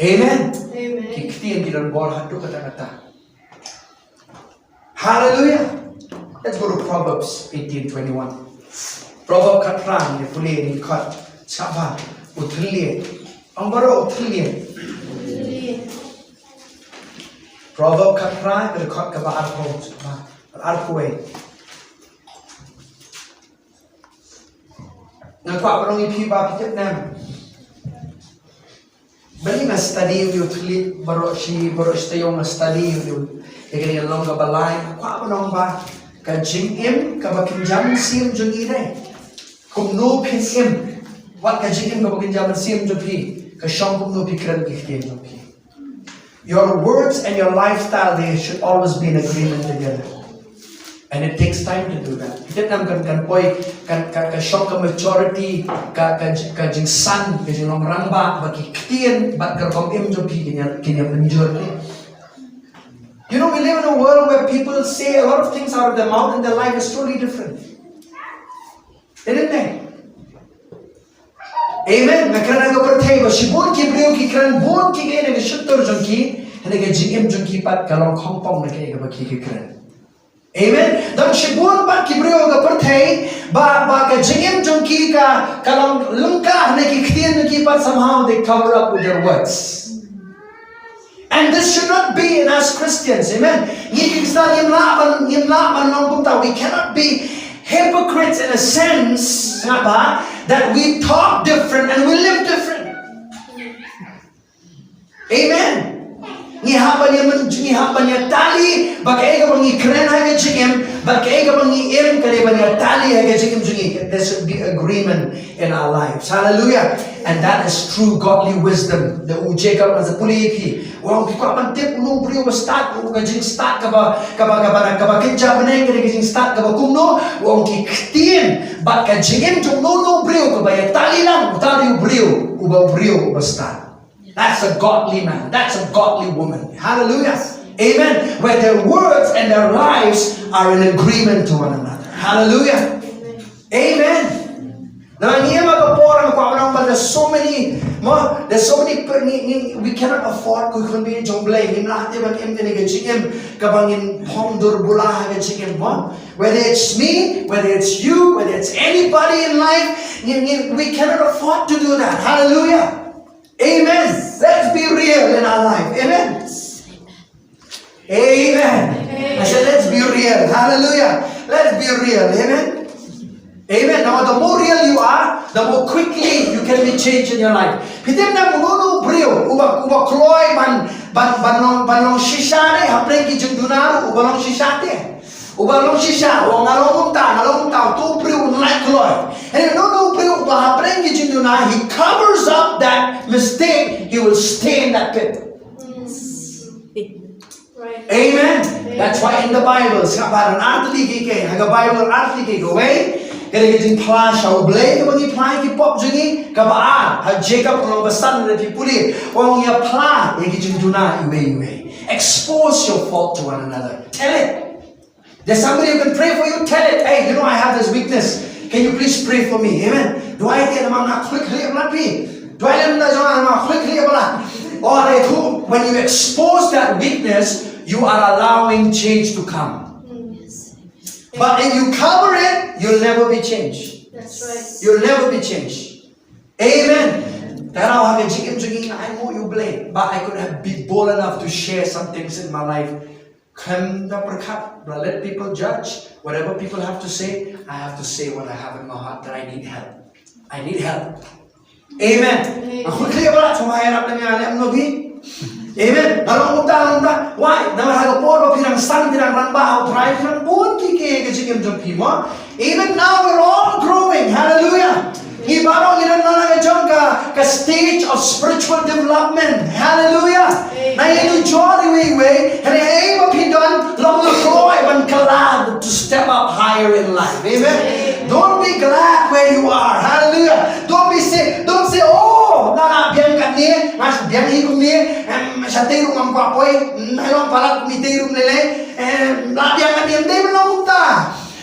Amen. Amen. Ki ktien ki don bor haduh katta katta. Hallelujah. Let's go to Proverbs eighteen twenty-one. Proverb khatphra, ngi pule, ngi khot. Sngap bha, u thylliej. Ong baroh, u thylliej. Proverb khatphra, ka dkhot kaba arphew, sngap bha, arphew wei. Nga kwah ban ong ïa phi ba phi tip ne em. Balei nga study ïa u thylliej baroh shi, baroh shi taïew nga study ïa u. Ïa kane ka long kaba lai, nga kwah ban ong ba ka jingim kaba kynja mynsiem jong ngi dei kumno phin im. Wat ka jingim kaba kynja mynsiem jong phi ka shong kumno phi kren ki ktien jong phi. Your words and your lifestyle, they should always be in agreement together. And it takes time to do that. Phi tip ne em, kan, kan poi, kan, ka, ka shong ka maturity, ka, ka, ka jingsan, ka jinglong rangbah, ba ki ktien bad ka rukom im jong phi kin ïa, kin ïa mynjur. You know, we live in a world where people say a lot of things out of their mouth and their life is totally different. Isn't it? Amen. Nga kren ha ka pyrthei ba shibun ki briew ki kren bun ki kaei na ka shyntur jong ki, hynrei ka jingim jong ki pat ka long khongpong na kaei kaba ki, ki kren. Amen. Don shibun pat ki briew ha ka pyrthei ba, ba ka jingim jong ki ka, ka long lyngkha, hynrei ki ktien jong ki pat somehow they cover up with their words. And this should not be in us Christians. Amen. Ngi ki Khristan ngim lah ban, ngim lah ban long kumta. We cannot be hypocrites in a sense, sngap bha, that we talk different and we live different. Amen. Ngi hap ban ïa myn-, ngi hap ban ïa tally ba kaei kaba ngi kren ha ka jingim bad kaei kaba ngi im ka dei ban ïa tally ha ka jingim jong ngi. There should be agreement in our lives. Hallelujah. And that is true godly wisdom. Da u Jacob, ngan sa pule ïa phi. U ong, phi kwah ban tip uno u briew ba stad, u ka jingstad kaba, kaba, kaba, kaba kynja bneng, ka dei ka jingstad kaba kumno? U ong, ki ktien bad ka jingim jong uno u briew kaba ïa tally lang, uta u dei u briew, uba u briew uba stad. That's a godly man. That's a godly woman. Hallelujah. Amen. Where their words and their lives are in agreement to one another. Hallelujah. Amen. Nangta ngi ïa ma ka por, nga kwah ban ong ba there's so many, mo, there's so many pe-, ngi, ngi, we cannot afford, ko khun beiñ jong U Blei, ngim lah te ban im kane ka jingim kaba ngin phong dur bula ha ka jingim, mo. Whether it's me, whether it's you, whether it's anybody in life, ngi, ngi, we cannot afford to do that. Hallelujah. Amen. Let's be real in our life. Amen. Amen. I said, let's be real. Hallelujah. Let's be real. Amen. Amen. Now, the more real you are, the more quickly you can be changed in your life. Phi tip ne em, uno uno u briew uba, uba kloi ban, ban, ban long, ban long shisha ne hapdeng ki jingduna ruh, uba long shisha te. Uba long shisha, u ong nga long kumta, nga long kumta, uto u briew un lait kloi. Hynrei uno uno u briew uba hapdeng ki jingduna, he covers up that mistake, he will stay in that pit. Right. Amen. Amen. That's why in the Bible, sngap bha, yn artylli ki, ki, ha ka Bible yn artylli ki, kawei, ka dei ka jingphla sha U Blei kaba ngi phla ïa ki pop jong ngi, kaba ar, ha Jacob lynnong ba san, lada phi pule, u ong ïa phla ïa ki jingduna iwei iwei. Expose your fault to one another. Tell it. There's somebody who can pray for you, tell it. Hey, you know, I have this weakness. Can you please pray for me? Amen. Duwai ïa ki, namar nga khlieh khlieh palat phi. Duwai lem na jong nga, nga khlieh khlieh palat. Or they do, when you expose that weakness, you are allowing change to come. But if you cover it, you'll never be changed. That's right. You'll never be changed. Amen. Te nga ong ha ka jingim jong ngi nga ainguh ïa U Blei ba I could have been bold enough to share some things in my life. Khlem da pyrkhat, ba let people judge. Whatever people have to say, I have to say what I have in my heart, that I need help. I need help. Amen. Amen. Nga khlieh palat, sngewbha ïarap lem ïa nga, lem noh phi. Amen. Nga long kumta, long kumta. Why? Namar ha ka por ba phi dang san, phi dang rangbah ha U Trai, phi dang bun ki, ki, ki jingim jong phi, mo. Even now we're all growing. Hallelujah. Ngi baroh ngi don na la ka jong ka, A stage of spiritual development. Hallelujah. Amen. Na ïa u jor iwei iwei, hynrei hynrei ba phi don, long lehkhlaiñ ban kylla to step up higher in life. Amen. Amen. Don't be glad where you are. Hallelujah. Don't be say, don't say, "Oh, nga la biang katne, nga shu biang hi kumne, em, shatei ruh ngam kwah poi, mm, nga long palat kumne tei ruh lei lei, em, la biang katne." Ym dei ban long kumta.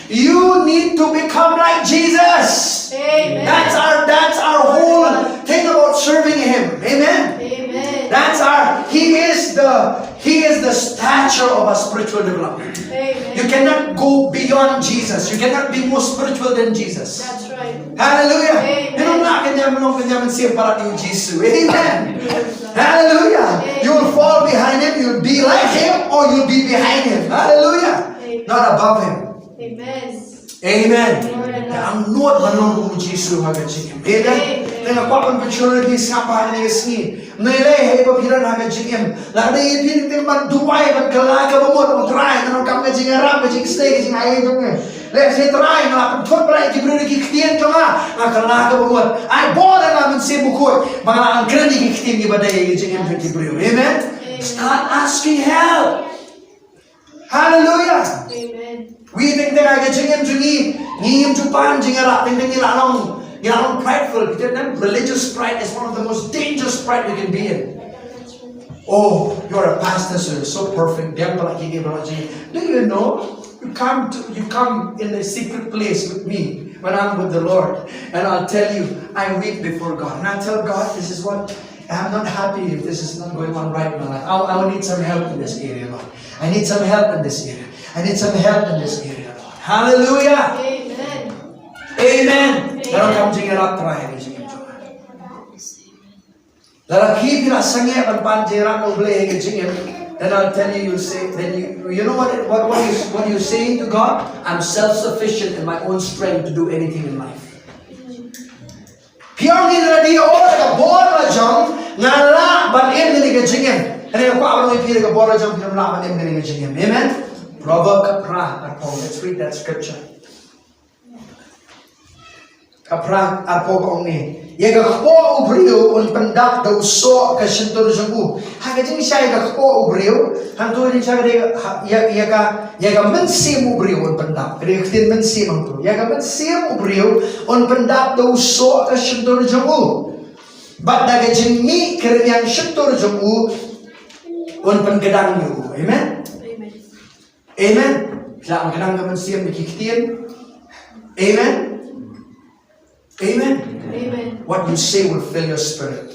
You need to become like Jesus. Amen. That's our, that's our whole thing about serving Him. Amen. Amen. That's our, He is the, He is the stature of our spiritual development. Amen. You cannot go beyond Jesus. You cannot be more spiritual than Jesus. That's right. Hallelujah. Amen. Ym lah kynja mynsiem, lah kynja mynsiem palat ïa u Jisu. Amen. Hallelujah. Amen. You will fall behind Him. You'll be like Him or you'll be behind Him. Hallelujah. Amen. Not above Him. Amen. Amen. Amen. Te angnud ban long kum u Jisu ha ka jingim. Amen. Amen. Te nga kwah ban pynshoi ïa phi sngap ha kane ka sngi. Ym lei lei haba phi don ha ka jingim. Lada ïa phi teng ban duwai ban kylla ka bamut, "O Trai, nga donkam ka jingïarap, ka jingstad, ka jingai jong me." Lehse, "Trai, nga la pynthut palat ïa ki briew da ki ktien jong nga, nga kylla ka bamut. Ai bor ïa nga Mynsiem Bakhuid ba nga lah ban kren ïa ki ktien kiba dei ïa ka jingim jong ki briew." Amen. Amen. Start asking help. Hallelujah. Amen. Wi teng teng ha ka jingim jong ngi, ngi im ju pan jingïarap, teng teng ngi la long, ngi la long prideful. Kita kan, religious pride is one of the most dangerous pride we can be in. "Oh, you're a pastor, so you're so perfect." Biang palat ki, biang palat ki. Do you know? You come to, you come in a secret place with me when I'm with the Lord, and I'll tell you, I weep before God, and I tell God, "This is what I'm not happy if this is not going on right in my life. I, I need some help in this area, Lord. I need some help in this area. I need some help in this area, Lord." Hallelujah. Amen. Amen. Amen. Nga donkam jingïarap Trai ha ka jingim jong nga. Lada phi, phi la sangeh ban pan jingïarap na U Blei ha ka jingim, then I'll tell you, you'll say, then you, you know what, what, what you, what you saying to God? "I'm self-sufficient in my own strength to do anything in life." Phi ong ïa lade, "Oh, da ka bor la jong nga lah ban im ïa ka jingim." Hynrei nga kwah ban ong ïa phi, da ka bor la jong phim lah ban im ïa ka jingim. Amen. Proverb ka phra arphew. Let's read that scripture. Ka phra arphew ka ong ne, ïa ka kpoh u briew un pyndap da u soh ka shyntur jong u. Ha ka jingshai ïa ka kpoh u briew, hangto ka jingshai ka dei, ha, ïa, ïa ka, ïa ka mynsiem u briew un pyndap. Ka dei ka ktien mynsiem hangto. Ïa ka mynsiem u briew un pyndap da u soh ka shyntur jong u. Bad da ka jingmih ka rynïeng shyntur jong u un pynkdang ïa u. Amen. Amen. Amen. Phi lah ban kdang ka mynsiem da ki ktien. Amen. Amen. Amen. What you say will fill your spirit.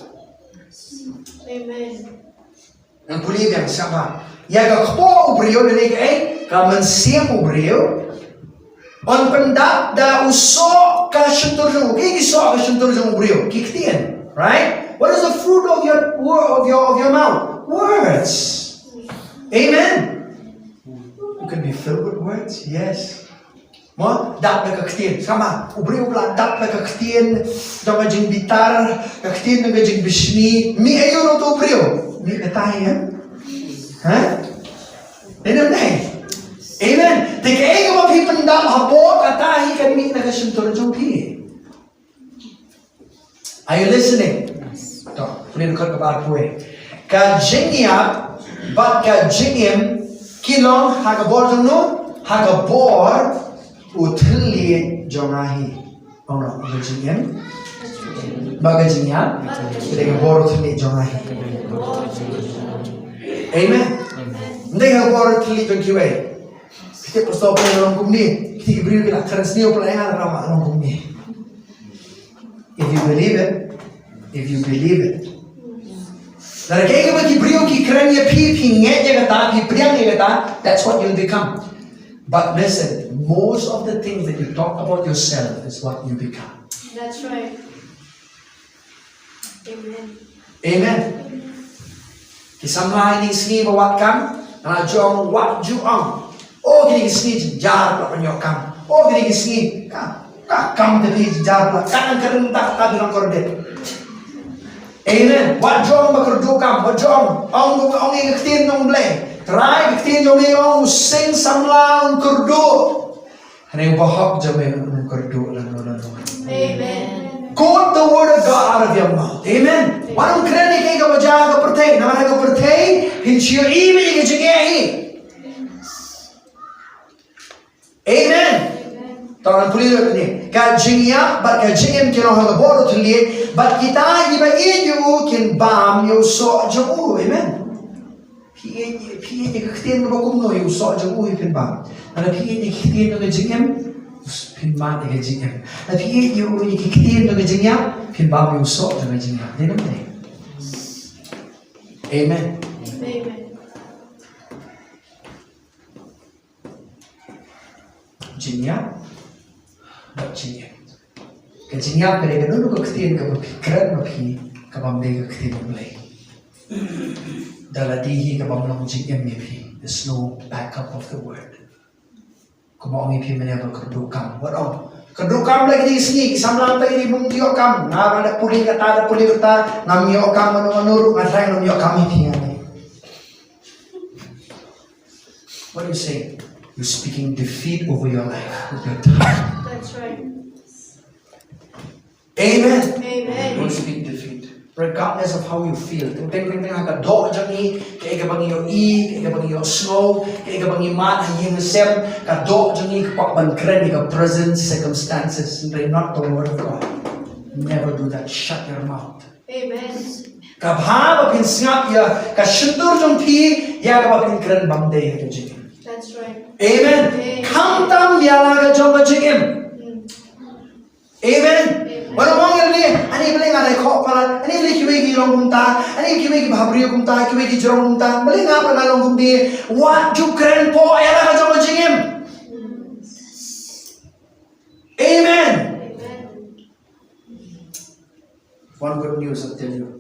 Amen. Ngan pule biang sha ba, ïa ka kpoh u briew lane kaei, ka mynsiem u briew un pyndap da u soh ka shyntur jong u. Ki, ki soh ka shyntur jong u briew, ki ktien, right? What is the fruit of your wor-, of your, of your mouth? Words. Amen. You can be filled with words, yes. Mo, dap da ka ktien. Sngap ma, u briew ba la dap da ka ktien jong ka jingbitar, ka ktien jong ka jingbishni, mih aïu na uto u briew? Mih kata hi, eh? Ha? Dei ne em dei? Amen. Te kaei kaba phi pyndap hapoh kata hi kan mih na ka shyntur jong phi. Are you listening? To, pule dkhot kaba arphew. Ka jingïap bad ka jingim ki long ha ka bor jong no, ha ka bor u thylliej jong nga hi. Ong no, ka jingim bad ka jingïap ki dei ha ka bor u thylliej jong nga hi. Amen. Ym dei ha ka bor u thylliej jong kiwei. Kito pastor phi long kumne, kito ki briew ki la kren sniew pynlait, nga la ong kumne. If you believe it, if you believe it. Lada kaei kaba ki briew ki kren ïa phi, phi ngeit ïa kata, phi pdiang ïa kata, that's what you'll become. But listen, most of the things that you talk about yourself is what you become. That's right. Amen. Amen. Ki samla ine i sngi ba wad kam, nga la ju ong, wat ju ong, "O, kine ki sngi jynjar palat ban ïoh kam. O, kine ki sngi ka, ka kam te phi jynjar palat, ka nang kren ta, ka dei nang kordit." Amen. Wat ju ong ba kyrduh kam, wat ju ong, ong, ong ïa ka ktien jong U Blei. Trai, ka ktien jong me ong, u seng samla un kyrduh. Hynrei u bahok jong me un ym kyrduh lano lano. Amen. Quote the word of God out of your mouth. Amen. Wat ym kren ïa kaei kaba jia ha ka pyrthei. Namar ha ka pyrthei phin shu ïohi ïa ka jingeh hi. Amen. Tang ngan pule lut hangne. Ka jingïap bad ka jingim kin long ha ka bor u thylliej, bad kita kiba ïeit ïa u kin bam ïa u soh jong u. Amen. Phi ïeit, phi ïeit ïa ka ktien kaba kumno, ïa u soh jong u hi phin bam. Lada phi ïeit ïa ka ktien jong ka jingim, phin mad ïa ka jingim. Lada phi ïeit ïa u, ïa ka ktien jong ka jingïap, phin bam ïa u soh jong ka jingïap. Dei ne em dei? Amen. Amen. Jingïap bad jingim. Ka jingïap ka dei kano kano ka ktien kaba phi kren ma phi, kaba ym dei ka ktien U Blei. Da la dei hi kaba ym long jingim ïa phi. There's no backup of the word. Kumba ong ïa phi mynne ba kyrduh kam. Wat ong, kyrduh kam la ki sngi, ki samla mynta ki bym ïoh kam. Nga ba da pule kata, da pule kata, ngam ïoh kam mano mano ruh, nga tharai ngam ïoh kam ïa phi nga. What are you saying? You're speaking defeat over your life with your tongue. That's right. Amen. Amen. Don't speak defeat. Regardless of how you feel. Teng teng teng teng ha ka doh jong ngi, kaei kaba ngi ïohi, kaei kaba ngi ïohsngew, kaei kaba ngi mad ha ïing ha sem, ka doh jong ngi ka kwah ban kren ïa ka present circumstances, and not the word of God. Never do that. Shut your mouth. Amen. Ka bha ba phin sngap ïa ka shyntur jong phi, ïa kaba phin kren bym dei ha ka jingim. That's right. Amen. Amen. Khamtam ïa la ka jong ka jingim. Mm. Amen. Amen. Wat ong ïa lade, ani balei nga dei khoh palat, ani balei kiwei ki long kumta, ani kiwei ki bhabriew kumta, kiwei ki jrong kumta, balei nga pat nga long kumne, wat ju kren pop ïa la ka jong ka jingim. Amen. Amen. One good news I'll tell you.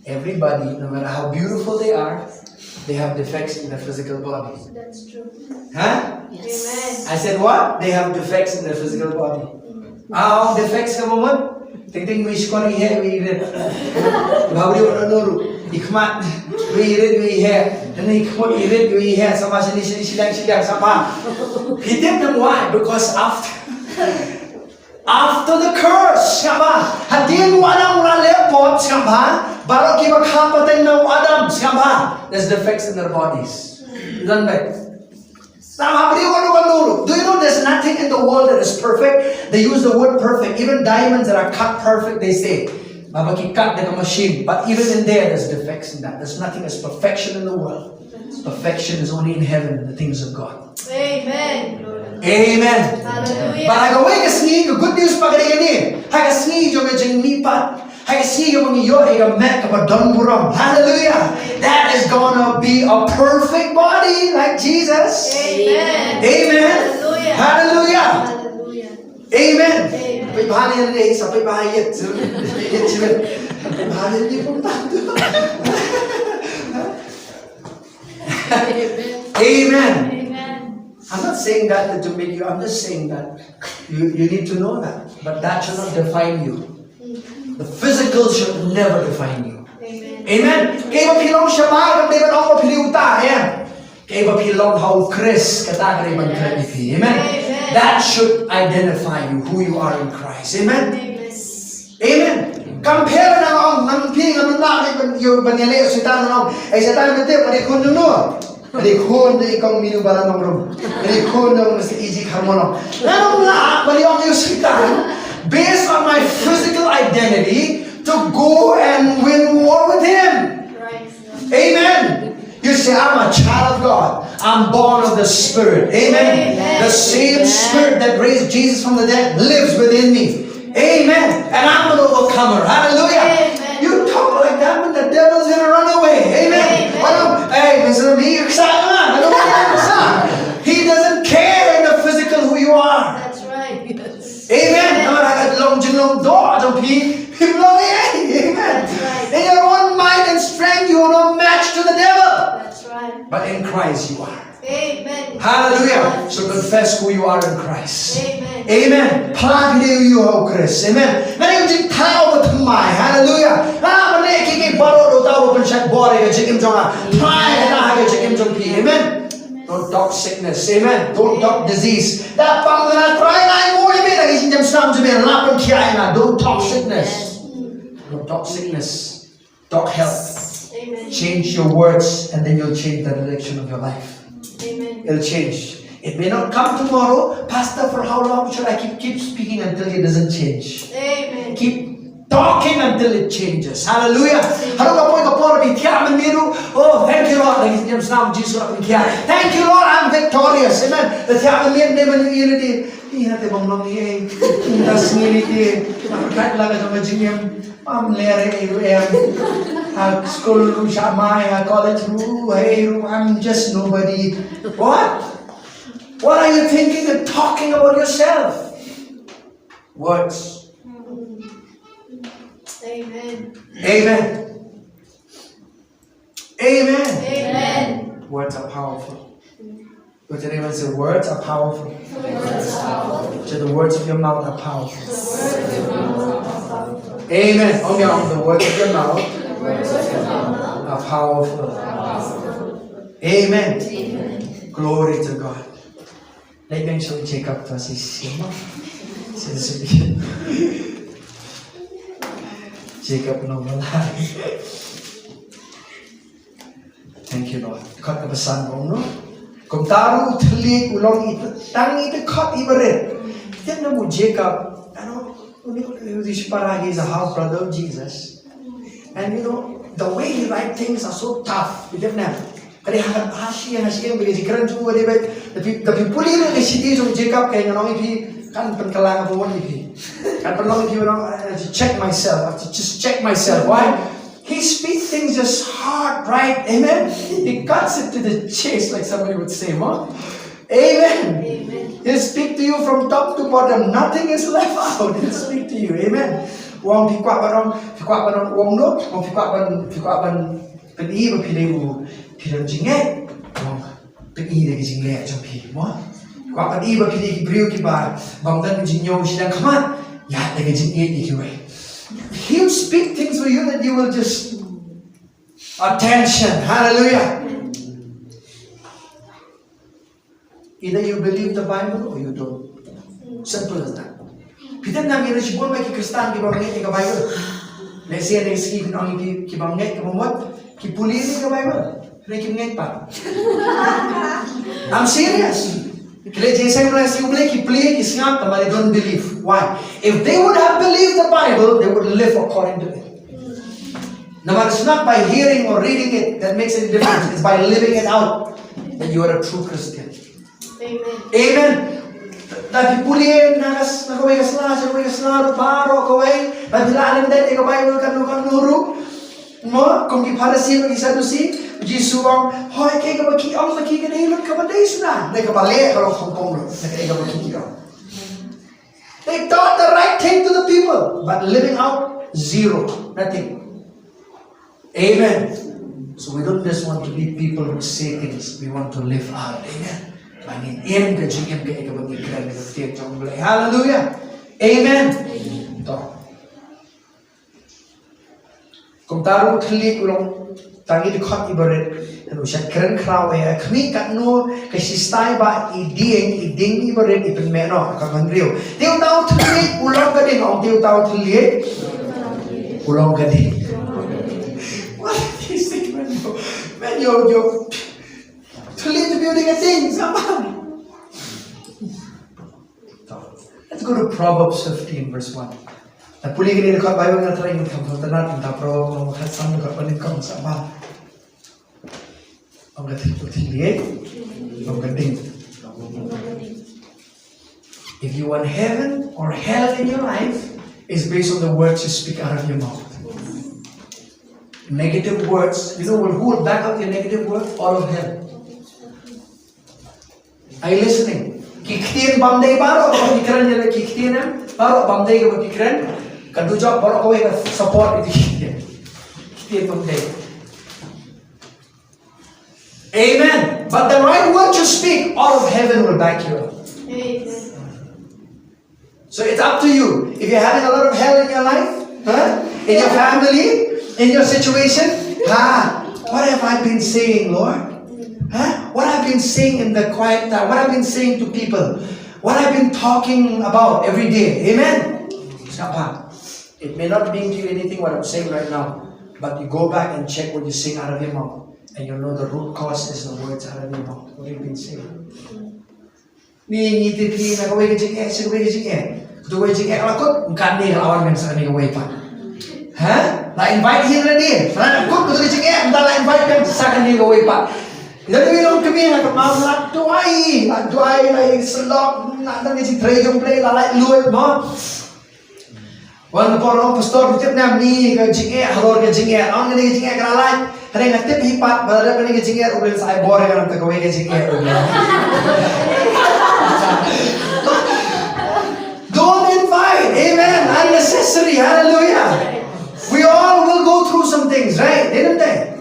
Everybody, no matter how beautiful they are, they have defects in their physical body. That's true. Huh? Yes. Amen. I said what? They have defects in their physical body. Mm. Ah, defects ka moment. Teng teng wei shkor i heh, wei i rit. Bhabriew na nuru. I khmat. Wei i rit, wei i heh. Then i khmat i rit, wei i heh. Sama sini sini silang silang sama. He did them why? Because after After the curse, sngap bha. Hadien u Adam u la leh pop, sngap bha. Baroh kiba kha pateng na u Adam, sngap bha. There's defects in their bodies. Don bek. Sngap bha, bri wa wa nuru. Do you know there's nothing in the world that is perfect? They use the word perfect. Even diamonds that are cut perfect, they say. Ba ba ki cut da ka machine. But even in there, there's defects in that. There's nothing as perfection in the world. Perfection is only in heaven in the things of God. Amen. Amen. Hallelujah. Bad ha kawei ka sngi, ka good news pat ka dei kane. Ha ka sngi jong ka jingmihpat. Ha ka sngi kaba ngi ïoh ïa ka met kaba don burom. Hallelujah. That is gonna be a perfect body like Jesus. Amen. Amen. Hallelujah. Hallelujah. Hallelujah. Amen. Amen. Peit bha ne, sa peit bha ïa. Peit bha ne, peit bha ïa. Amen. Amen. I'm not saying that to make you, I'm just saying that you, you need to know that. But that should not define you. The physical should never define you. Amen. Amen. Kaei ba phi long shabar kam dei ban ong ba phi dei uta, eh? Kaei ba phi long ha u Khrist, kata ka dei ban kren ïa phi. Amen. Amen. That should identify you, who you are in Christ. Amen. Amen. Amen. Kam pher na ong, nang phi ngam lah ban ïa, ban ïaleh Soitan nong. Eh, Soitan mynta, ka dei khun jong no. Ka dei khun jong i kong Minu Balamong rum. Ka dei khun jong Mister E G Kharmon. Nang lah ban ïa ong ïa Soitan. Based on my physical identity, to go and win war with him. Amen. You say, "I'm a child of God. I'm born of the Spirit." Amen. Amen. The same Spirit that raised Jesus from the dead lives within me. Amen. And I'm an overcomer. Hallelujah. Amen. You talk like that, and the devil's gonna run away. Amen. Amen. Why don't, hey, Mister Me, you excited, man? I don't want to excited. He doesn't care in the physical who you are. That's right. Amen. Namar ha ka long jinglong doh jong phi, phim long ei. Amen. That's right. In your own might and strength, you are no match to the devil. That's right. But in Christ you are. Amen. Hallelujah. So confess who you are in Christ. Amen. Amen. Phla phi dei uei ha u Khrist. Amen. Ngan ïoh jingthaw ba thymmai. Hallelujah. Nga la ban leh kiei kiei baroh ruh tang ban pynshait bor ïa ka jingim jong nga. Phla ïa kata ha ka jingim jong phi. Amen. Don't talk sickness. Amen. Don't talk disease. Da pang da na trai nai mo ïa me da Jingïasam jong me, la pynkhia ïa nga. Don't talk sickness. Don't talk sickness. Talk health. Amen. Change your words and then you'll change the direction of your life. Amen. It'll change. It may not come tomorrow. Pastor, for how long should I keep, keep speaking until it doesn't change? Amen. Keep talking until it changes. Hallelujah. Hallelujah. Haduh ka por, ka por ba thiah mynmiet ruh. Oh, thank you, Lord. Thank you, Lord. I'm victorious. Amen. Ba thiah mynmiet ne mynmiet. Ïa, te bym long ei. Ynda sngi te, kat la ka jong ka jingim. Bym leh ei ruh em. Ha skul ruh sha mai, ha college ruh ei ruh, I'm just nobody. What? What are you thinking and talking about yourself? Words. Amen. Amen. Amen. Amen. Words are powerful. Look at anyone and say, words are powerful. Words are powerful. Say, the words of your mouth are powerful. The words of your mouth are powerful. Amen. Ong ïa, the words of your mouth The words of your mouth are powerful. Are powerful. Amen. Amen. Glory to God. Leit biang sha u Jacob, to sa shisien mo. Sa shisien. Jacob, no malai. Thank you, Lord. Dkhot kaba san, ong, no? Kumta ruh u thylliej u long i, tang i dkhot iba rit. Tip ne em u Jacob, you know, u ne, u ne, u ne, shipara, he's a half brother of Jesus. And you know, the way he write things are so tough. Tip ne em. Ka dei ha, ha shisien, ha shisien, ba ka jingkren jong u ka dei ba, da phi, da phi pule ïa ka shithi jong u Jacob, ka ngan ong ïa phi, kan pynkylla ka bor ïa phi. Kan pynlong ïa phi, you know, I have to check myself. I have to just check myself. Why? He speak things just hard, right? Amen. He cuts it to the chase, like somebody would say, mo? Amen. Amen. He'll speak to you from top to bottom. Nothing is left out. He'll speak to you. Amen. U ong phi kwah ban ong, phi kwah ban ong, u ong no, u ong phi kwah ban, phi kwah ban pyni ba phi dei u, phi don jingngeit. U ong, pyni da ka jingleh jong phi, mo? Kwah pyni ba phi dei ki briew kiba, bym don ka jingñiew shiliang khmat, ïaid da ka jingïeit ïa kiwei. He'll speak things for you that you will just, attention, hallelujah. Either you believe the Bible or you don't. Simple as that. Phi tip ne em, ïa shibun ba ki Khristan ki bym ngeit ïa ka Bible. Lehse ïa ki, ki bym ngeit, ki bym mut, ki pule ïa ka Bible. Hynrei kim ngeit pat. I'm serious. Ki leh jingïaseng, ki pule, ki sngap, but they don't believe. Why? If they would have believed the Bible, they would live according to it. Namar it's not by hearing or reading it that makes any difference. It's by living it out that you are a true Christian. Amen. Amen. Lada phi pule na ka, na kawei ka sla sha kawei ka sla ruh baroh kawei, lada phi la lyndet ïa ka Bible katno katno ruh, mo, kum ki Pharisi bad ki Sadusi, u Jisu u ong, hooid, kaei kaba ki ong ma ki ka dei lut kaba dei shisha, ne kaba leh ka long khongpong lut na kaei kaba ki ong. They taught the right thing to the people, but living out, zero, nothing. Amen. So we don't just want to be people who say things, we want to live out. Amen. Ba ngin im ka jingim kaei kaba ngi kren, ka ktien jong U Blei. Hallelujah. Amen. To. Kumta ruh u thylliej u long tang i dkhot iba rit. Te u shait kren khraw, eh, khmih katno ka shistai ba i dieng, i dieng iba rit i pynmeh noh, ka hynriew. Te uta u thylliej u long ka dieng, ong, te uta u thylliej u long ka dieng. What is it, man? Man, yo, yo. Thylliej te phi ong ka dieng, saban. Let's go to Proverbs fifteen, verse one. Nga pule kane ka dkhot Bible, nga tharai ngin kham sngewtynnat, mynta Proverbs lynnong khatsan, dkhot ba nyngkong, sa bha. Ong ka thylliej, thylliej, ong ka dieng. If you want heaven or hell in your life, it's based on the words you speak out of your mouth. Negative words, you know who will back up your negative words? All of hell. Are you listening? Ki ktien bymdei baroh, kaba phi kren ïa ki ktien, eh? Baroh bymdei kaba phi kren, ka dujok baroh kawei ka support ïa ki ktien. Ktien bymdei. Amen. But the right word to speak, all of heaven will back you up. Amen. So it's up to you. If you're having a lot of hell in your life, huh? In your family, in your situation, ah, what have I been saying, Lord? Huh? What I've been saying in the quiet time? What I've been saying to people? What I've been talking about every day. Amen. Shaba. It may not mean to you anything what I'm saying right now, but you go back and check what you sing out of your mouth, and you'll know the root cause is the words out of your mouth. What have you been saying? Ni ngi ti ti na kawei ka jingeh, sa kawei ka jingeh. Kawei ka jingeh la kut, kan ni la wan kan sa ni kawei pat. Ha? La invite hi la ni. Sa la kut kawei ka jingeh, nda la invite kan sa kan ni kawei pat. Ila ni long kami na ka mam la duai, la duai la i selok, na na ni jingtrei jong play la la luat mo. Wan ka por ong pastor, tip nam ni ka jingeh, halor ka jingeh, ong ni ka jingeh ka la lai. Hynrei nga tip hi pat ba la dep ni ka jingeh, u Blei sa ai bor ïa nga na kawei ka jingeh, u Blei. Don't invite, amen, unnecessary, hallelujah. We all will go through some things, right? Didn't they?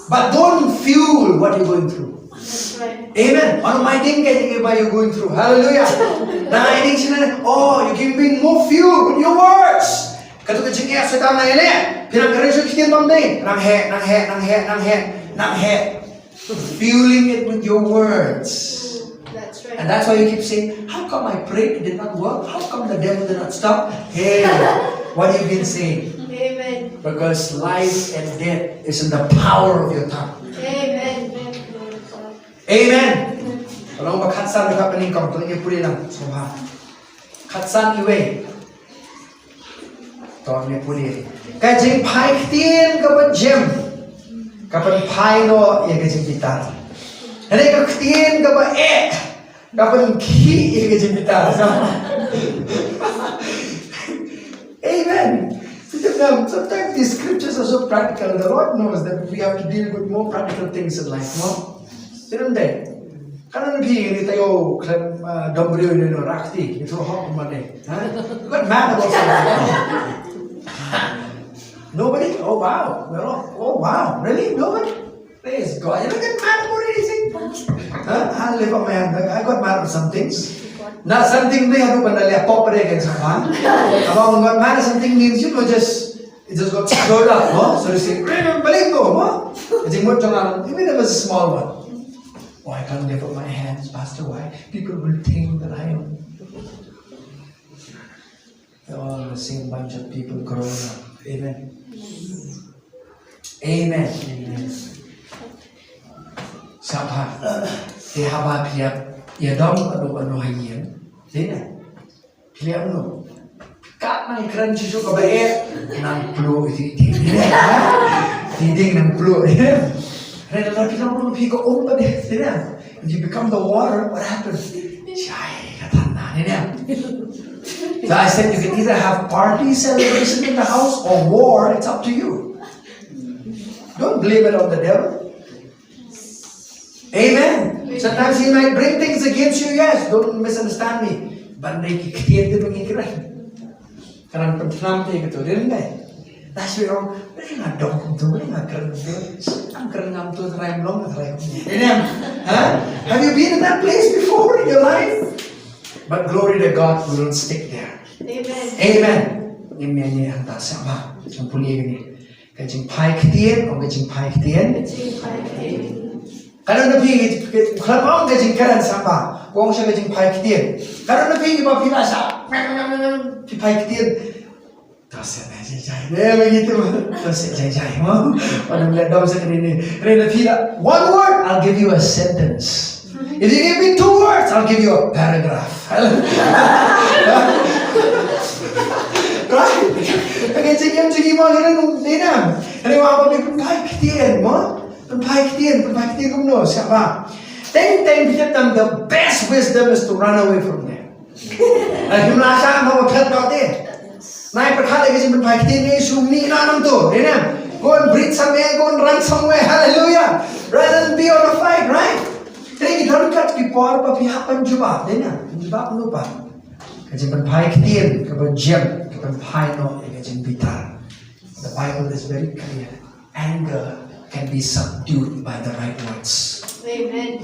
But don't fuel what you're going through. That's right. Amen. One of my thing ka jingeh ba you're going through. Hallelujah. Na ai ding sina, oh, you're giving more fuel with your words. Katu ka jingeh sa ka nang ene. Phi nang kren shu ktien bam dei. Nang heh, nang heh, nang heh, nang heh, nang heh. Fueling it with your words. That's right. And that's why you keep saying, how come I prayed, it did not work? How come the devil did not stop? Hey, what have you been saying? Amen. Because life and death is in the power of your tongue. Amen. Amen. Ka long ba khatsan ka pynïaid kong, to ngi pule lang, sngewbha. Khatsan iwei. To ngi pule. Ka jingphai ktien kaba jem, ka pynphai noh ïa ka jingbitar. Hynrei ka ktien kaba eh, ka pynkhih ïa ka jingbitar. Amen. Sometimes these scriptures are so practical. The Lord knows that we have to deal with more practical things in life, no? Didn't they? Kan phi ngi taïew khlem, ah, dom briew ne no rakti, ngi throw hok kumba ne. Ha? Got mad about something. Nobody? Oh wow. Well, oh wow. Really? Nobody? Praise God. You don't get mad about anything. Huh? I lift up my hand. I got mad at some things. Not something they have to put a pop against a man. About got mad at something means, you know, just, it just got stirred up, no? So you say, "Bring him, bring him, no?" It's a good job. Even if it was a small one. Oh, I can't lift up my hands, Pastor. Why? People will think that I am. They're all the same bunch of people growing up. Amen. Amen. Amen. Sngewbha. Te haba phi ïa, ïa dom kano kano ha ïing. Te na. Phi ïa no. Kat nang kren shisha kaba eh. Nang plu iti iti. Iti ding nang plu. Ren la phi nang plu phi ka um ba deh. Te na. If you become the water, what happens? Jai ka than na ne ne. So I said, you can either have party celebration in the house or war, it's up to you. Don't blame it on the devil. Amen. Sometimes he might bring things against you, yes. Don't misunderstand me. But ngi ki ktien te ba ngi kren. Ka nang pynthnam te ka tu, didn't they? That's why, oh, nga dong kumtu, nga kren kumtu. Ang kren ngam tu, try mlong, try kumtu. Amen. Huh? Have you been in that place before in your life? But glory to God, we don't stick there. Amen. Amen. Amen. Amen. Hangta sa ba. Sngewbha pule kane. Ka jingphai ktien, ong ka jingphai ktien. Ka jingphai ktien. Ka don na phi, ka, ka, ka, ong ka jingkren sngewbha. Ong sha ka jingphai ktien. Ka don na phi, ba phi la sah. Phi phai ktien. To sah jai jai. Ne, begitu. To sah jai jai. Mo? Pada melihat dong sa kini ni. Ren na phi la. One word, I'll give you a sentence. If you give me two words, I'll give you a paragraph. Right? Okay, check him, check him out. Ren na. Ren na, ba phi phai ktien, mo? Pynphai ktien, pynphai ktien kumno, sngewbha. Teng teng phi tip tam, the best wisdom is to run away from there. Ai, phim lah shah, mo, phet dot de. Nai pyrkhat ïa ka jingpynphai ktien ne, shu mih noh nangto, dei ne? Go and breathe somewhere, go and run somewhere, hallelujah. Rather than be on a fight, right? Te ki don kat ki por ba phi hap ban jubab, dei ne? Jubab kumno pat? Ka jingpynphai ktien kaba jem ka pynphai noh ïa ka jingbitar. The Bible is very clear. Anger can be subdued by the right words. Amen.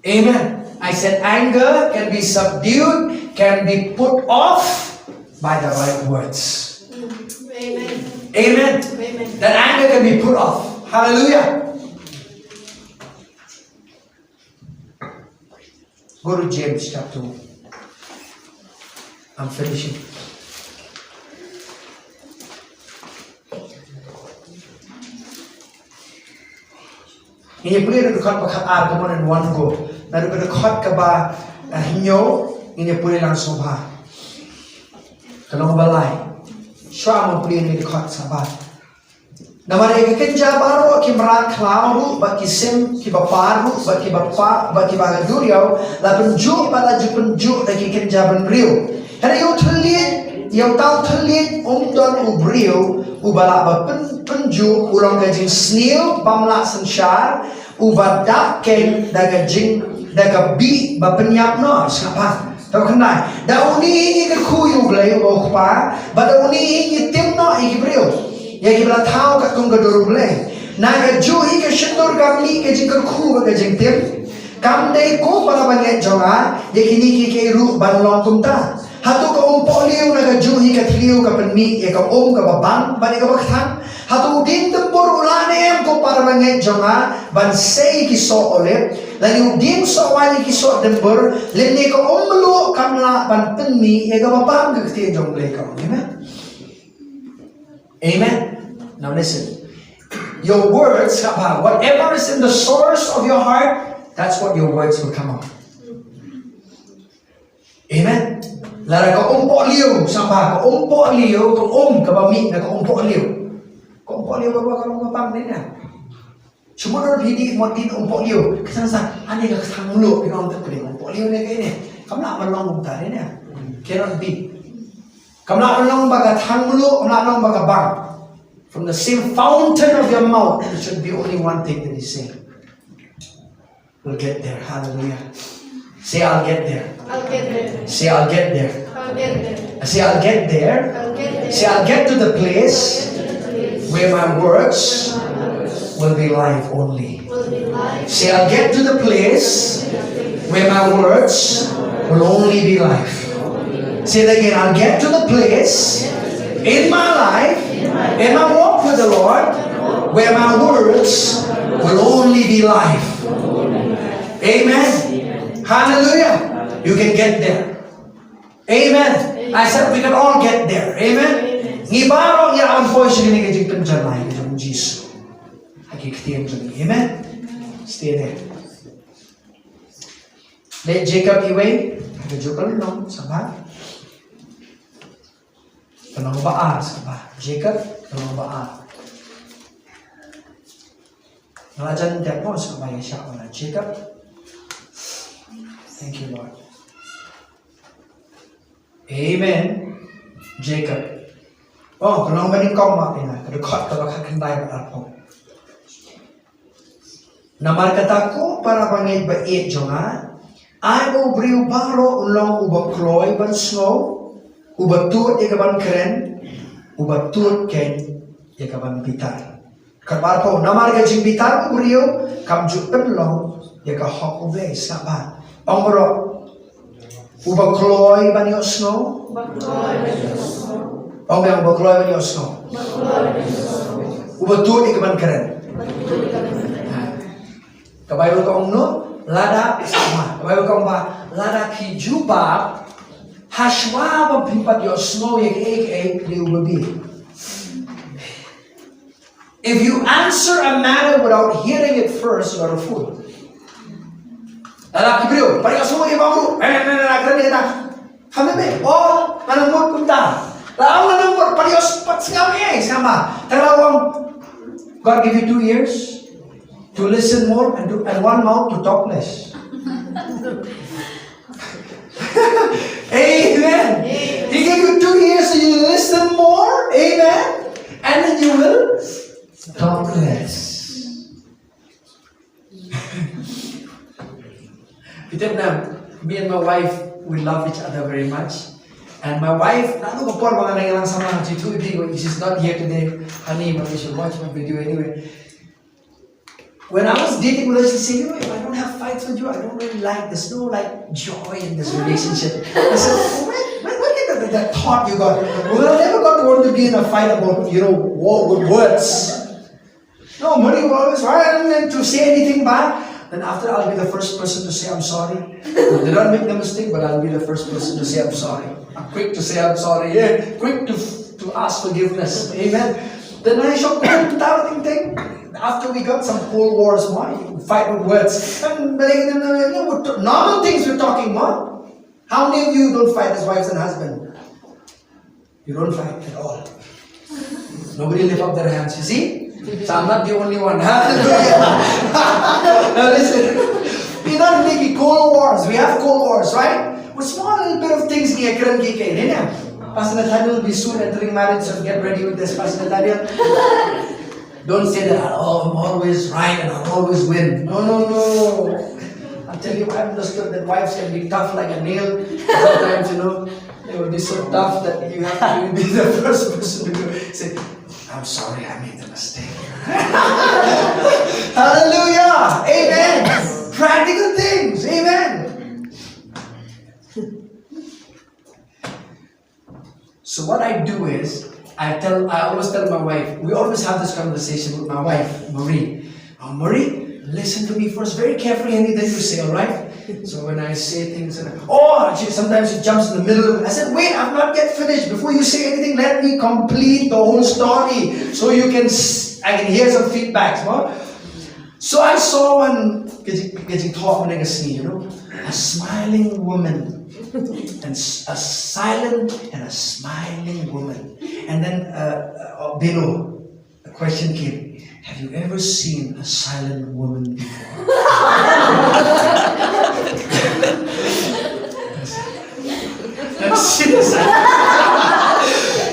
Amen. I said anger can be subdued, can be put off by the right words. Amen. Amen. Amen. That anger can be put off. Hallelujah. Go to James chapter one. I'm finishing. Ngin ïa pule na dkhot ba khatar, come on, in one go. Na dkhot kaba, eh, hynñiew, ngin ïa pule lang sngewbha. Ka long ba lai. Shuwa mo pule na dkhot saba. Namar ïa ki kynja baroh, ki mrad khlaw ruh, bad ki sim kiba par ruh, bad kiba pa, bad kiba ha duriaw, la pynjuh bad la ju pynjuh da ki kynja bynriew. Hynrei ïa u thylliej, ïa uta u thylliej, um don u briew uba lah ban pyn, pynjuh, u long ka jingsniew bym lah synshar, uba dap keiñ da ka jing, da ka bih ba pynïap noh, sngap bha. Te u khyndai, da une hi ngi kyrkhu ïa u Blei uba u Kpa, bad da une hi ngi tim noh ïa ki briew, ïa kiba la thaw katkum ka dur u Blei. Na kajuh hi ka shyntur kam mih ka jingkyrkhu bad ka jingtim. Kam dei ko para bangeit jong nga, ïa kine kiei kiei ruh ban long kumta. Hato ka umpohliew na kajuh hi ka thliew ka pynmih ïa ka um kaba bang bad ïa kaba kthang? Hato u dieng dymbur u lah ne em, ko para bangeit jong nga, ban sei ïa ki soh olib, lane u dieng soh waiñ ïa ki soh dymbur, lymne ka um mluh kam lah ban pynmih ïa kaba bang? Ka ktien jong u Blei ka ong. Amen. Amen. Now listen. Your words, whatever is in the source of your heart, that's what your words will come out. Amen. Lada ka umpohliew, sngap bha, ka umpohliew, ka um kaba mih na ka umpohliew. Ka umpohliew ka ruh ka long kaba bang ne em. Shu mut ruh phi dih mot dih umpohliew, ka sngewsih, ani ka kthang mluh, phi ong te phi dih umpohliew ne kaei ne. Kam lah ban long kumta ne em. Cannot be. Kam lah ban long ba ka kthang mluh, kam lah ban long ba ka bang. From the same fountain of your mouth, it should be only one thing that is saying. We'll get there. Hallelujah. Say, "I'll get there." I'll get there. Say, "I'll get there." I'll get there. I say, "I'll get there." I'll get there. Say, "I'll get to the place where my words will be life only." Will be life. Say, "I'll get to the place where my words will only be life." Say it again. "I'll get to the place in my life, in my walk with the Lord, where my words will only be life." Amen. Hallelujah. You can get there. Amen. I said we can all get there. Amen. Ngi baroh ngi lah ban poi sha kane ka jingpynjanai ka jong u Jisu. Ha ki ktien jong ngi. Amen. Stay there. Leit Jacob iwei, ka jong ka long, sngap bha. Ka long ba ar, sngap bha. Jacob, ka long ba ar. Nga la jan dep mo, sngap bha, ïa shah na Jacob. Thank you, Lord. Amen. Jacob. Oh, ka long ba nyngkong ma phi na, ka dkhot kaba khatkhyndai bad arphew. Namar kata ko para bangeit ba ïeit jong nga, ai ba u briew baroh un long uba kloi ban sngew, uba tuid ïa ka ban kren, uba tuid keiñ ïa ka ban bitar. Ka ba arphew, namar ka jingbitar u briew kam ju pynlong ïa ka hok U Blei, sngap bha. Ong baroh. Uba kloi ban ïohsngew. Uba kloi ban ïohsngew. Ong biang, uba kloi ban ïohsngew. Uba tuid ïa ka ban kren. Ha. Ka Baibl ka ong no, lada, ka Baibl ka ong ba, lada phi jubab, hashwa ba phi pat ïohsngew ïa kaei kaei, phi dei u babi. If you answer a matter without hearing it first, you are a fool. Lada ki briew, pat ïohsngew ïa ba u, eh, eh, eh, eh, kren ïa kata. Kham ne me, oh, nga nang mut kumta. La ong nga nang mut, pat ïohsngew, pat sngap ïa, sngap ma. Te la ong, God give you two ears to listen more and to, and one mouth to talk less. Amen. He gave you two ears so you listen more. Amen. And then you will talk less. Kita pernah, me and my wife, we love each other very much. And my wife, naduh ka por ba nga dang ïalang samla, she told me, she's not here today, honey, but you should watch my video anyway. When I was dating with her, she said, "You know, if I don't have fights with you, I don't really like, there's no, like, joy in this relationship." I said, "Where, where, where did that, that thought you got? Well, I never got to want to be in a fight about, you know, war with words." No, money was always right, I didn't mean to say anything bad. Then after, I'll be the first person to say, "I'm sorry." No, they don't make the mistake, but I'll be the first person to say, "I'm sorry." I'm quick to say, "I'm sorry." Yeah, quick to, to ask forgiveness. Amen. Then I shall go to that thing. After we got some cold wars, why? Fight with words. And normal things we're talking about. How many of you don't fight as wives and husbands? You don't fight at all. Nobody lift up their hands, you see? So I'm not the only one. Hallelujah. Now listen. We don't make cold wars. We have cold wars, right? With small little bit of things, ngi kren ki ke, you know? Pastor Nathaniel will be soon entering marriage, so get ready with this, Pastor Nathaniel. Don't say that, "Oh, I'm always right and I'll always win." No, no, no. I tell you, I understood that wives can be tough like a nail. Sometimes, you know, they will be so tough that you have to be the first person to go say, "I'm sorry, I made a mistake." Hallelujah. Amen. Practical things. Amen. So what I do is, I tell, I always tell my wife, we always have this conversation with my wife, Marie. "Oh, Marie, listen to me first very carefully, honey, then you say, all right?" So when I say things, and, oh, she, sometimes she jumps in the middle of it. I said, "Wait, I've not yet finished. Before you say anything, let me complete the whole story so you can, s- I can hear some feedbacks." No? So I saw one, ka jing, ka jingthoh mynne ka sngi, you know, a smiling woman, and s- a silent and a smiling woman. And then, uh, uh, below, the question came, "Have you ever seen a silent woman before?" That's serious.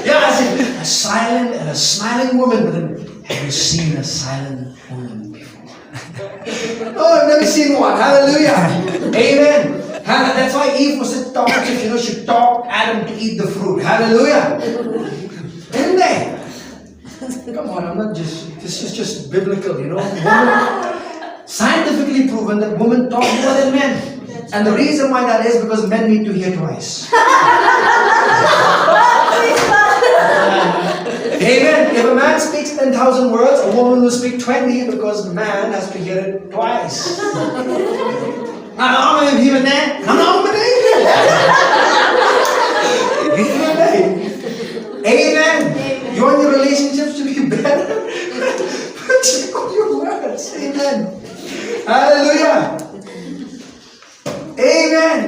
Yeah, I said, "A silent and a smiling woman," but then, "Have you seen a silent woman before?" Oh, I've never seen one. Hallelujah. Amen. Hallelujah. That's why Eve was so talkative. You know, she talked Adam to eat the fruit. Hallelujah. Isn't there? Come on, I'm not just, this is just biblical, you know. Women, scientifically proven that women talk more than men. And the reason why that is because men need to hear twice. Amen. If a man speaks ten thousand words, a woman will speak twenty because the man has to hear it twice. Amen. You want your relationships to be better? Check on your words. Amen. Hallelujah. Amen.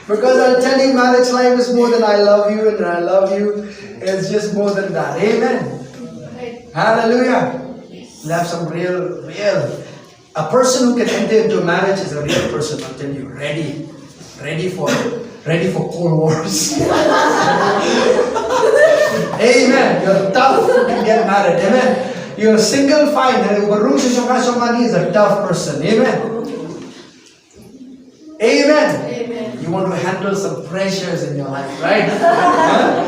Because I'll tell you, marriage life is more than "I love you" and "I love you." It's just more than that. Amen. Hallelujah. We'll have some real, real. A person who can enter into a marriage is a real person, I'll tell you, ready. Ready for, ready for cold wars. Amen. You're tough, you can get married. Amen. You're single, fine. And uba rung sha shongkha shongman, he is a tough person. Amen. Amen. Amen. You want to handle some pressures in your life, right? Huh?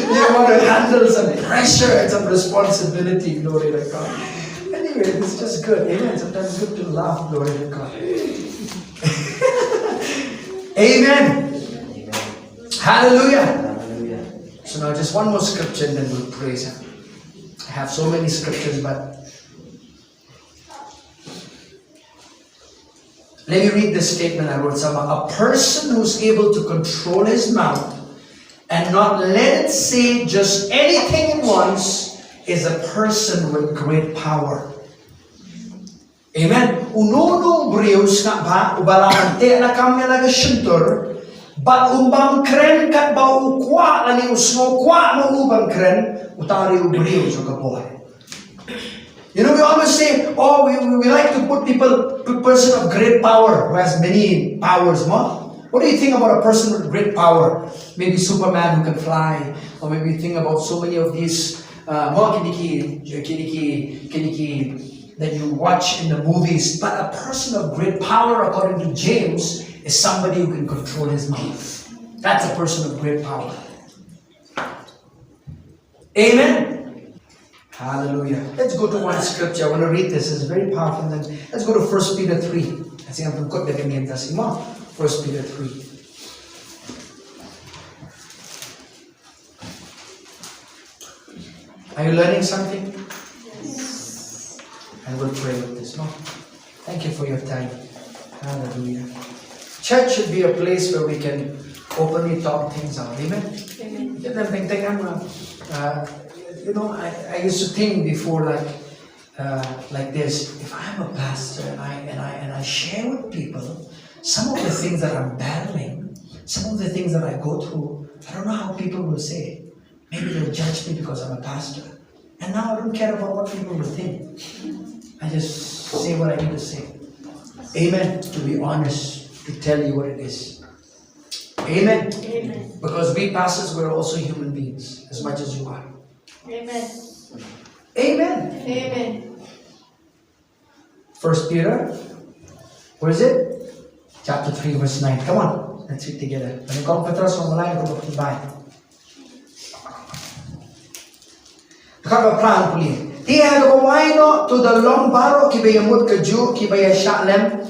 You want to handle some pressure and some responsibility. Glory to God. Anyway, it's just good. Amen. Sometimes it's good to laugh. Glory to God. Amen. Hallelujah. Hallelujah. So now just one more scripture and then we'll praise Him. I have so many scriptures, but let me read this statement I wrote somewhere. A person who's able to control his mouth and not let it say just anything it wants is a person with great power. Amen. Uno uno u briew sngap bha, uba lah ban teh na kam ïa la ka shyntur, bad um bam kren katba u kwah lane u sngew kwah ma u ban kren, uta u briew jong ka bor. You know, we always say, oh, we, we, we like to put people, p- person of great power, who has many powers, mo? What do you think about a person with great power? Maybe Superman who can fly, or maybe think about so many of these, uh, mo, kine ki, kine ki, kine ki, that you watch in the movies. But a person of great power, according to James, is somebody who can control his mouth. That's a person of great power. Amen. Hallelujah. Let's go to one scripture. I want to read this. It's very powerful. And then let's go to First Peter three. I think I'm going to quote that again. That's enough. First Peter three. Are you learning something? We'll pray with this, no? Thank you for your time. Hallelujah. Church should be a place where we can openly talk things out. Amen? Amen. Ïa, teng teng, uh, you know, I, I used to think before, like, uh, like this. If I'm a pastor and I, and I, and I share with people some of the things that I'm battling, some of the things that I go through, I don't know how people will say. Maybe they'll judge me because I'm a pastor. And now I don't care about what people will think. I just say what I need to say. Amen. To be honest, to tell you what it is. Amen. Amen. Because we pastors, we're also human beings as much as you are. Amen. Amen. Amen. First Peter, where is it? Chapter three, verse nine. Come on, let's read together. Bad nyngkong Petros, wan la ïa ka bynta. Dkhot ba phra pule. Te ha kaba wai noh, to da long baroh kiba ïamut kajuh, kiba ïashah lem,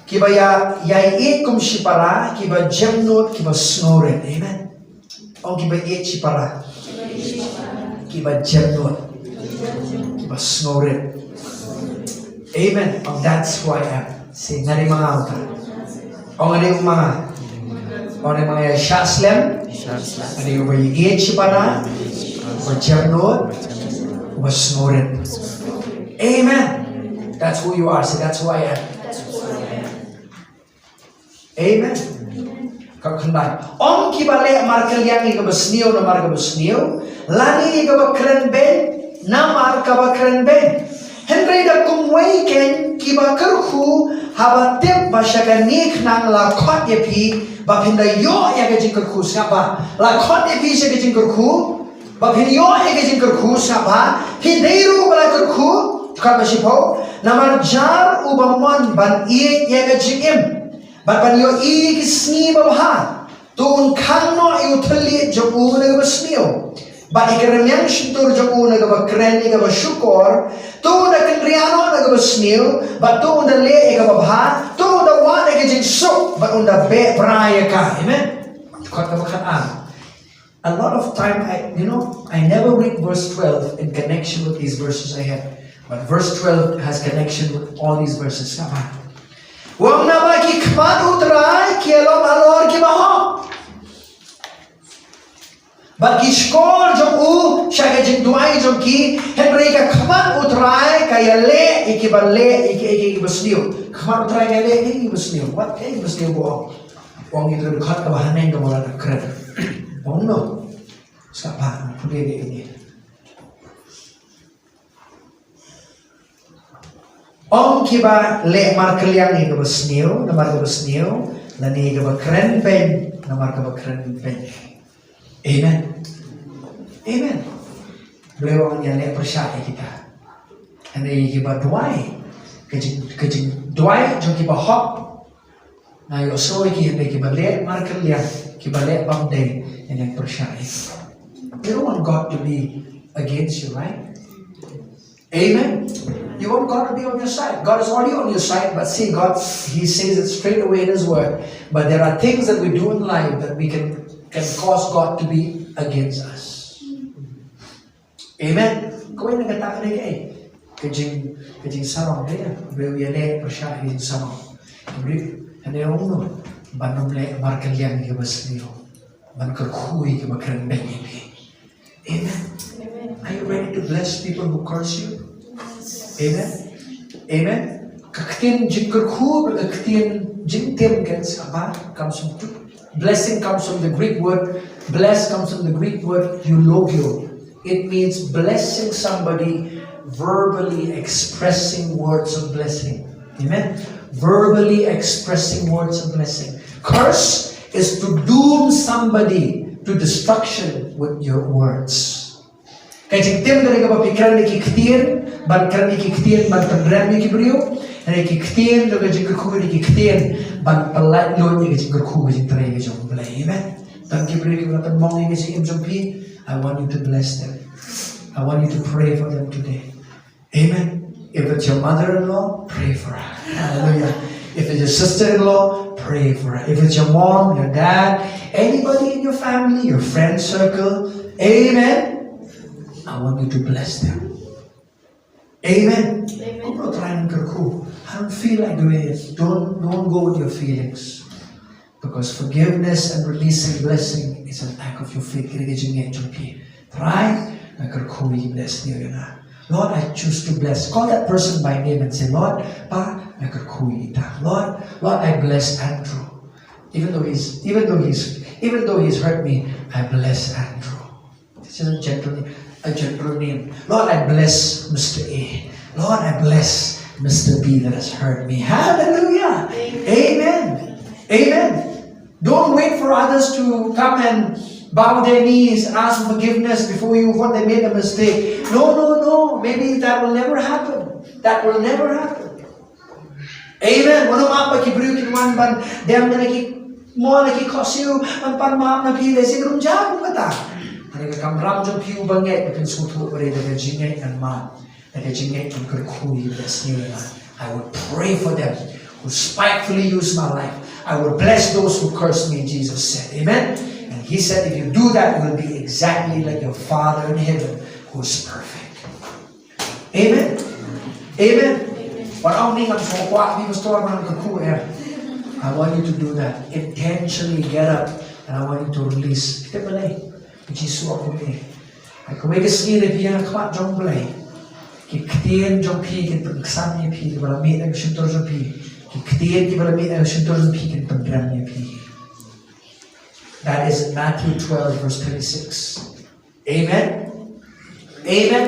kiba ïa, ïaieit kum shipara, kiba jemnud, kiba sngewrit. Amen. Ong kiba ïeit shipara, kiba jemnud, kiba sngewrit. Amen. Ong, that's who I am. Say, nga dei ma nga uta. Ong, nga dei ma nga. Ong, nga dei ma nga ïashah slem. Nga dei uba ïeit shipara, uba jemnud, uba sngewrit. Amen. That's who you are. Say, that's who I am. Amen. Ka khyndai. Ong kiba leh markylliang ïa kaba sniew namar kaba sniew, lane ïa kaba kren beiñ namar kaba kren beiñ. Hynrei da kumwei keiñ kiba kyrkhu, haba tip ba sha kane ka khnang la khot ïa phi ba phin da ïoh ïa ka jingkyrkhu, sngap bha. La khot ïa phi sha ka jingkyrkhu ba phin ïoh ïa ka jingkyrkhu, sngap bha. Phi dei ruh ba la kyrkhu. Dkhot ba shiphew. Namar jar uba mon ban ïeit ïa ka jingim bad ban ïohi ki sngi babha, to un khang noh ïa u thylliej jong u na kaba sniew, bad ïa ka rmiang shyntur jong u na kaba kren ïa kaba shukor. To un da kynriah noh na kaba sniew, bad to un da leh ïa kaba bha. To un da wad ïa ka jingsuk, bad un da beh bra ïa ka. Amen. Dkhot kaba khatar. A lot of time, I, you know, I never read verse twelve in connection with these verses I have. But verse twelve has connection with all these verses. Come on. Ong, naba ki khmat U Trai ki long halor kiba hok, bad ki shkor jong u sha ka jingduwai jong ki. Hynrei ka khmat U Trai ka ïaleh ïa kiba leh ïa ki, ïa ki, ïa kiba sniew. Khmat U Trai ka ïaleh ïa kiba sniew. Wat ïa kiba sniew, ba ong. Ong ïa ka dkhot kaba haneng kaba la kren. Ong no. Sngap bha, pule ïa ini. Ong kiba leh markylliang ïa kaba sniew namar kaba sniew, lane ïa kaba kren beiñ namar kaba kren beiñ. Amen. Amen. Blei u ong ïaleh pyrshah ïa kita. Hynrei ïa kiba duwai, ka jing, ka jingduwai jong kiba hok, nga ïohsngew ïa ki, hynrei kiba leh markylliang, kiba leh bymdei, ngan pyrshah ïa ki. You don't want God to be against you, right? Amen. You want God to be on your side. God is already on your side, but see, God, He says it straight away in His Word. But there are things that we do in life that we can, can cause God to be against us. Amen. Kawei na kata ka dei kaei? Ka jing, ka jingsarong, eh? Briew ïaleh pyrshah ïa ka jingsarong. Briew, hynrei ong no, ban ym leh markylliang ïa kaba sniew, ban kyrkhu ïa kiba kren beiñ ïa phi. Amen. Amen. Are you ready to bless people who curse you? Amen. Amen. Ka ktien jingkyrkhu bad ka ktien jingtim kan sngap bha, comes from two. Blessing comes from the Greek word, bless comes from the Greek word eulogio. It means blessing somebody, verbally expressing words of blessing. Amen. Verbally expressing words of blessing. Curse is to doom somebody to destruction with your words. Ka jingtim ka dei kaba phi kren da ki ktien, ban kren da ki ktien ban pynrem ïa ki briew. Hynrei ki ktien jong ka jingkyrkhu ka dei ki ktien ban pyllait lut ïa ka jingkyrkhu ka jingtrei ka jong U Blei. Amen. Tang ki briew kiba la pynmong ïa ka jingim jong phi, I want you to bless them. I want you to pray for them today. Amen. If it's your mother-in-law, pray for her. Hallelujah. If it's your sister-in-law, pray for her. If it's your mom, your dad, anybody in your family, your friend circle, amen. I want you to bless them. Amen. Kumno Trai ngan kyrkhu? I don't feel like doing it. Don't, don't go with your feelings. Because forgiveness and releasing blessing is an act of your faith. Kine ki jingngeit jong phi. Trai, nga kyrkhu ïa ki blessing ïa nga. Lord, I choose to bless. Call that person by name and say, Lord, Pa, nga kyrkhu ïa ita. Lord, Lord, I bless Andrew. Even though he's, even though he's, even though he's hurt me, I bless Andrew. This is a general, a general name. Lord, I bless Mister A. Lord, I bless Mister B that has hurt me. Hallelujah. Amen. Amen. Don't wait for others to come and bow their knees and ask for forgiveness before you, what they made a mistake. No, no, no. Maybe that will never happen. That will never happen. Amen. Wat ym map ba ki briew kin wan ban dem na ki mo na ki khohsiew ban pan map na phi, lehse kin ym jia kum kata. Hynrei ka kamram jong phi u bangeit ba kin sngewthuh ba dei da ka jingngeit ngan map, da ka jingngeit ngan kyrkhu ïa ki ba sniew ïa nga. I will pray for them who spitefully use my life. I will bless those who curse me, Jesus said. Amen. And he said, if you do that, you will be exactly like your Father in heaven who is perfect. Amen. Amen. Wat ong ni ngam sngewkwah phi pastor, ngan kyrkhu eh. I want you to do that. Intentionally get up and I want you to release. Kita balei? Jisu ong kumne. Ai kawei ka sngi lei phi ïa khmat jong Blei. Ki ktien jong phi kin pynksan ïa phi, kiba la mih na ka shyntur jong phi. Ki ktien kiba la mih na ka shyntur jong phi kin pynrem ïa phi. That is Matthew twelve verse twenty-six. Amen. Amen.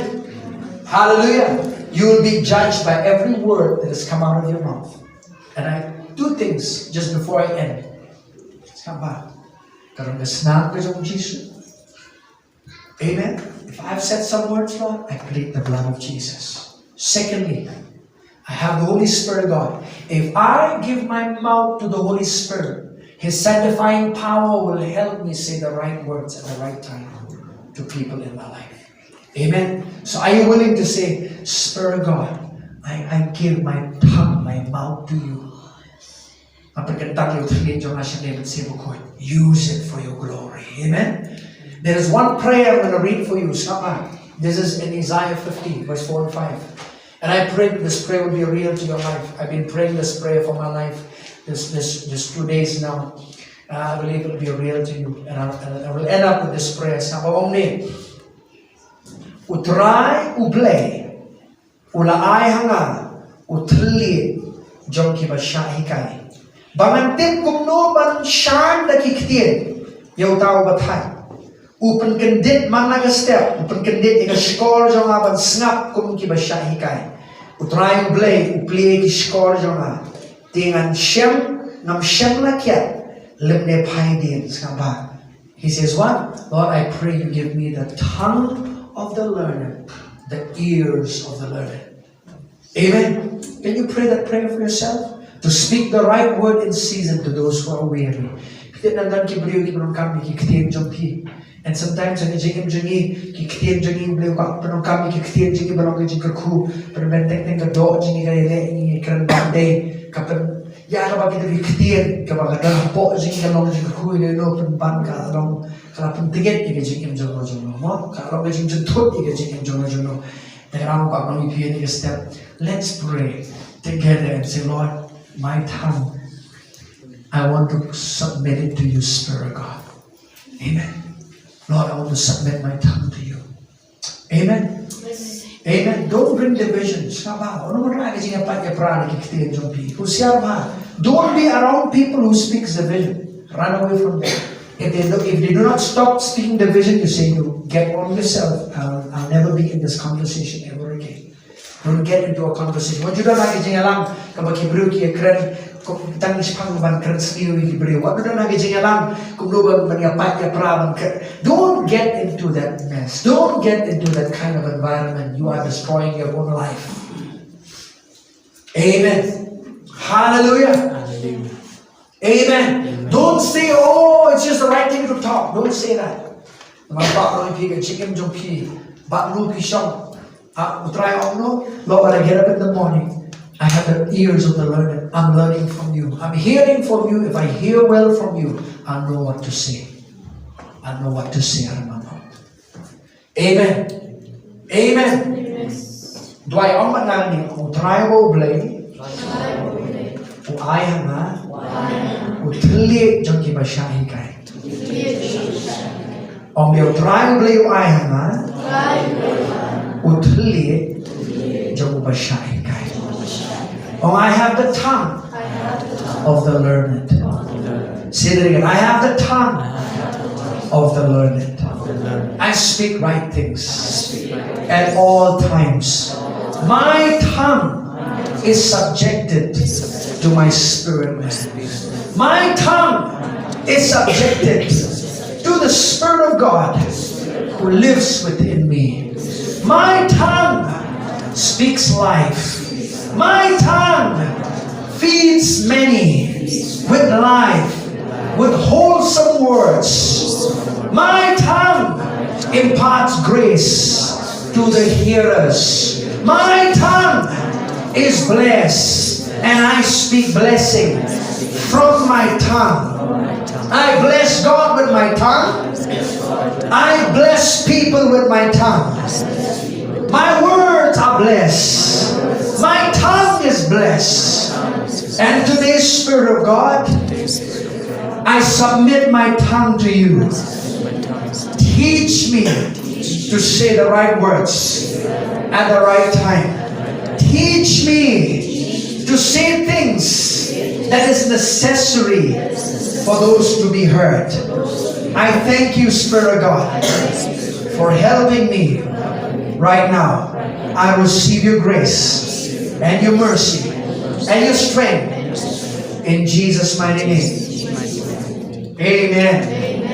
Hallelujah. You will be judged by every word that has come out of your mouth. And I, two things just before I end. Sngap bha. Ka rong ka snam ka jong Jisu. Amen. If I've said some words, Lord, I plead the blood of Jesus. Secondly, I have the Holy Spirit, God. If I give my mouth to the Holy Spirit, His sanctifying power will help me say the right words at the right time to people in my life. Amen. So are you willing to say, Spirit God, I, I give my tongue, my mouth to you? Nga pynkyntang ïa u thylliej jong nga sha David Sibukhoit. Use it for your glory. Amen. There is one prayer I'm going to read for you. Sngap bha. This is in Isaiah fifty, verse four and five. And I pray that this prayer will be real to your life. I've been praying this prayer for my life this this this two days now. Uh, I believe it will be real to you. And I, and I will end up with this prayer. Sngap bha, ong kumne. U Trai U Blei u la ai ha nga u thylliej jong kiba shah hikai, ba ngan tip kumno ban shah da ki ktien ïa uta uba thait. U pynkyndit man la ka step, u pynkyndit ïa ka shkor jong nga ban sngap kum kiba shah hikai. U Trai U Blei u plie ki shkor jong nga, te ngan shem, ngam shem la kiad lymne phai dien. Sngap bha. He says, what? Lord, I pray you give me the tongue of the learned, the ears of the learned. Amen. Can you pray that prayer for yourself? To speak the right word in season to those who are weary. Phi tip ngan don ki briew kiba donkam ïa ki ktien jong phi. And sometimes ha ka jingim jong ngi, ki ktien jong ngi, U Blei u kwah pyndonkam ïa ki ktien jong ngi ba long ka jingkyrkhu, pynban teng teng ka doh jong ngi ka ïaleh ïa ngi, kren ban dei, ka pyn ïa kaba kita ki ktien kaba ka don hapoh jong ngi ka long jingkyrkhu ïa ngi, pynban ka long ka la pyntngen ïa ka jingim jong no jong no, mo, ka long ka jingjynthut ïa ka jingim jong no jong no. Te ka long ka long ïa phi ïa ka step. Let's pray together and say, Lord, my tongue, I want to submit it to you, Spirit God. Amen. Lord, I want to submit my tongue to you. Amen. Amen. Don't bring division. Sngap bha. Wat nym wanrah ka jingïapait ïapra na ki ktien jong phi. Husiar bha. Don't be around people who speaks division. Run away from them. If they do, if they do not stop speaking division, you say, you get on yourself. I'll, I'll never be in this conversation ever again. Don't get into a conversation. Wat ju don ha ka jingïalang kaba ki briew ki ïakren, kum tang shaphang ban kren sniew ïa ki briew. Wat ju don ha ka jingïalang kumno ban, ban ïapait ïapra ban kren. Don't get into that mess. Don't get into that kind of environment. You are destroying your own life. Amen. Hallelujah. Hallelujah. Amen. Amen. Don't say, oh, it's just the right thing to talk. Don't say that. Namar ba phi ka jingim jong phi, ba nu phi shong. Ah, U Trai ong no, Lord, when I get up in the morning, I have the ears of the learned. I'm learning from you. I'm hearing from you. If I hear well from you, I know what to say. I know what to say out of my mouth. Amen. Amen. Amen. Duwai ong bad nga ni, U Trai uba U Blei u ai ha nga u thylliej jong kiba shah hikai. Ong bad, U Trai uba U Blei u ai ha nga u thylliej jong uba shah hikai. Ong, I have the tongue of the learned. Say that again. I have the tongue of the learned. I speak right things at all times. My tongue is subjected to my spirit man. My tongue is subjected to the Spirit of God who lives within me. My tongue speaks life. My tongue feeds many with life, with wholesome words. My tongue imparts grace to the hearers. My tongue is blessed, and I speak blessing from my tongue. I bless God with my tongue. I bless people with my tongue. My words are blessed. My tongue is blessed. And today, Spirit of God, I submit my tongue to you. Teach me to say the right words at the right time. Teach me to say things that is necessary for those to be heard. I thank you, Spirit of God, for helping me right now. I receive your grace and your mercy and your strength in Jesus' mighty name. Amen.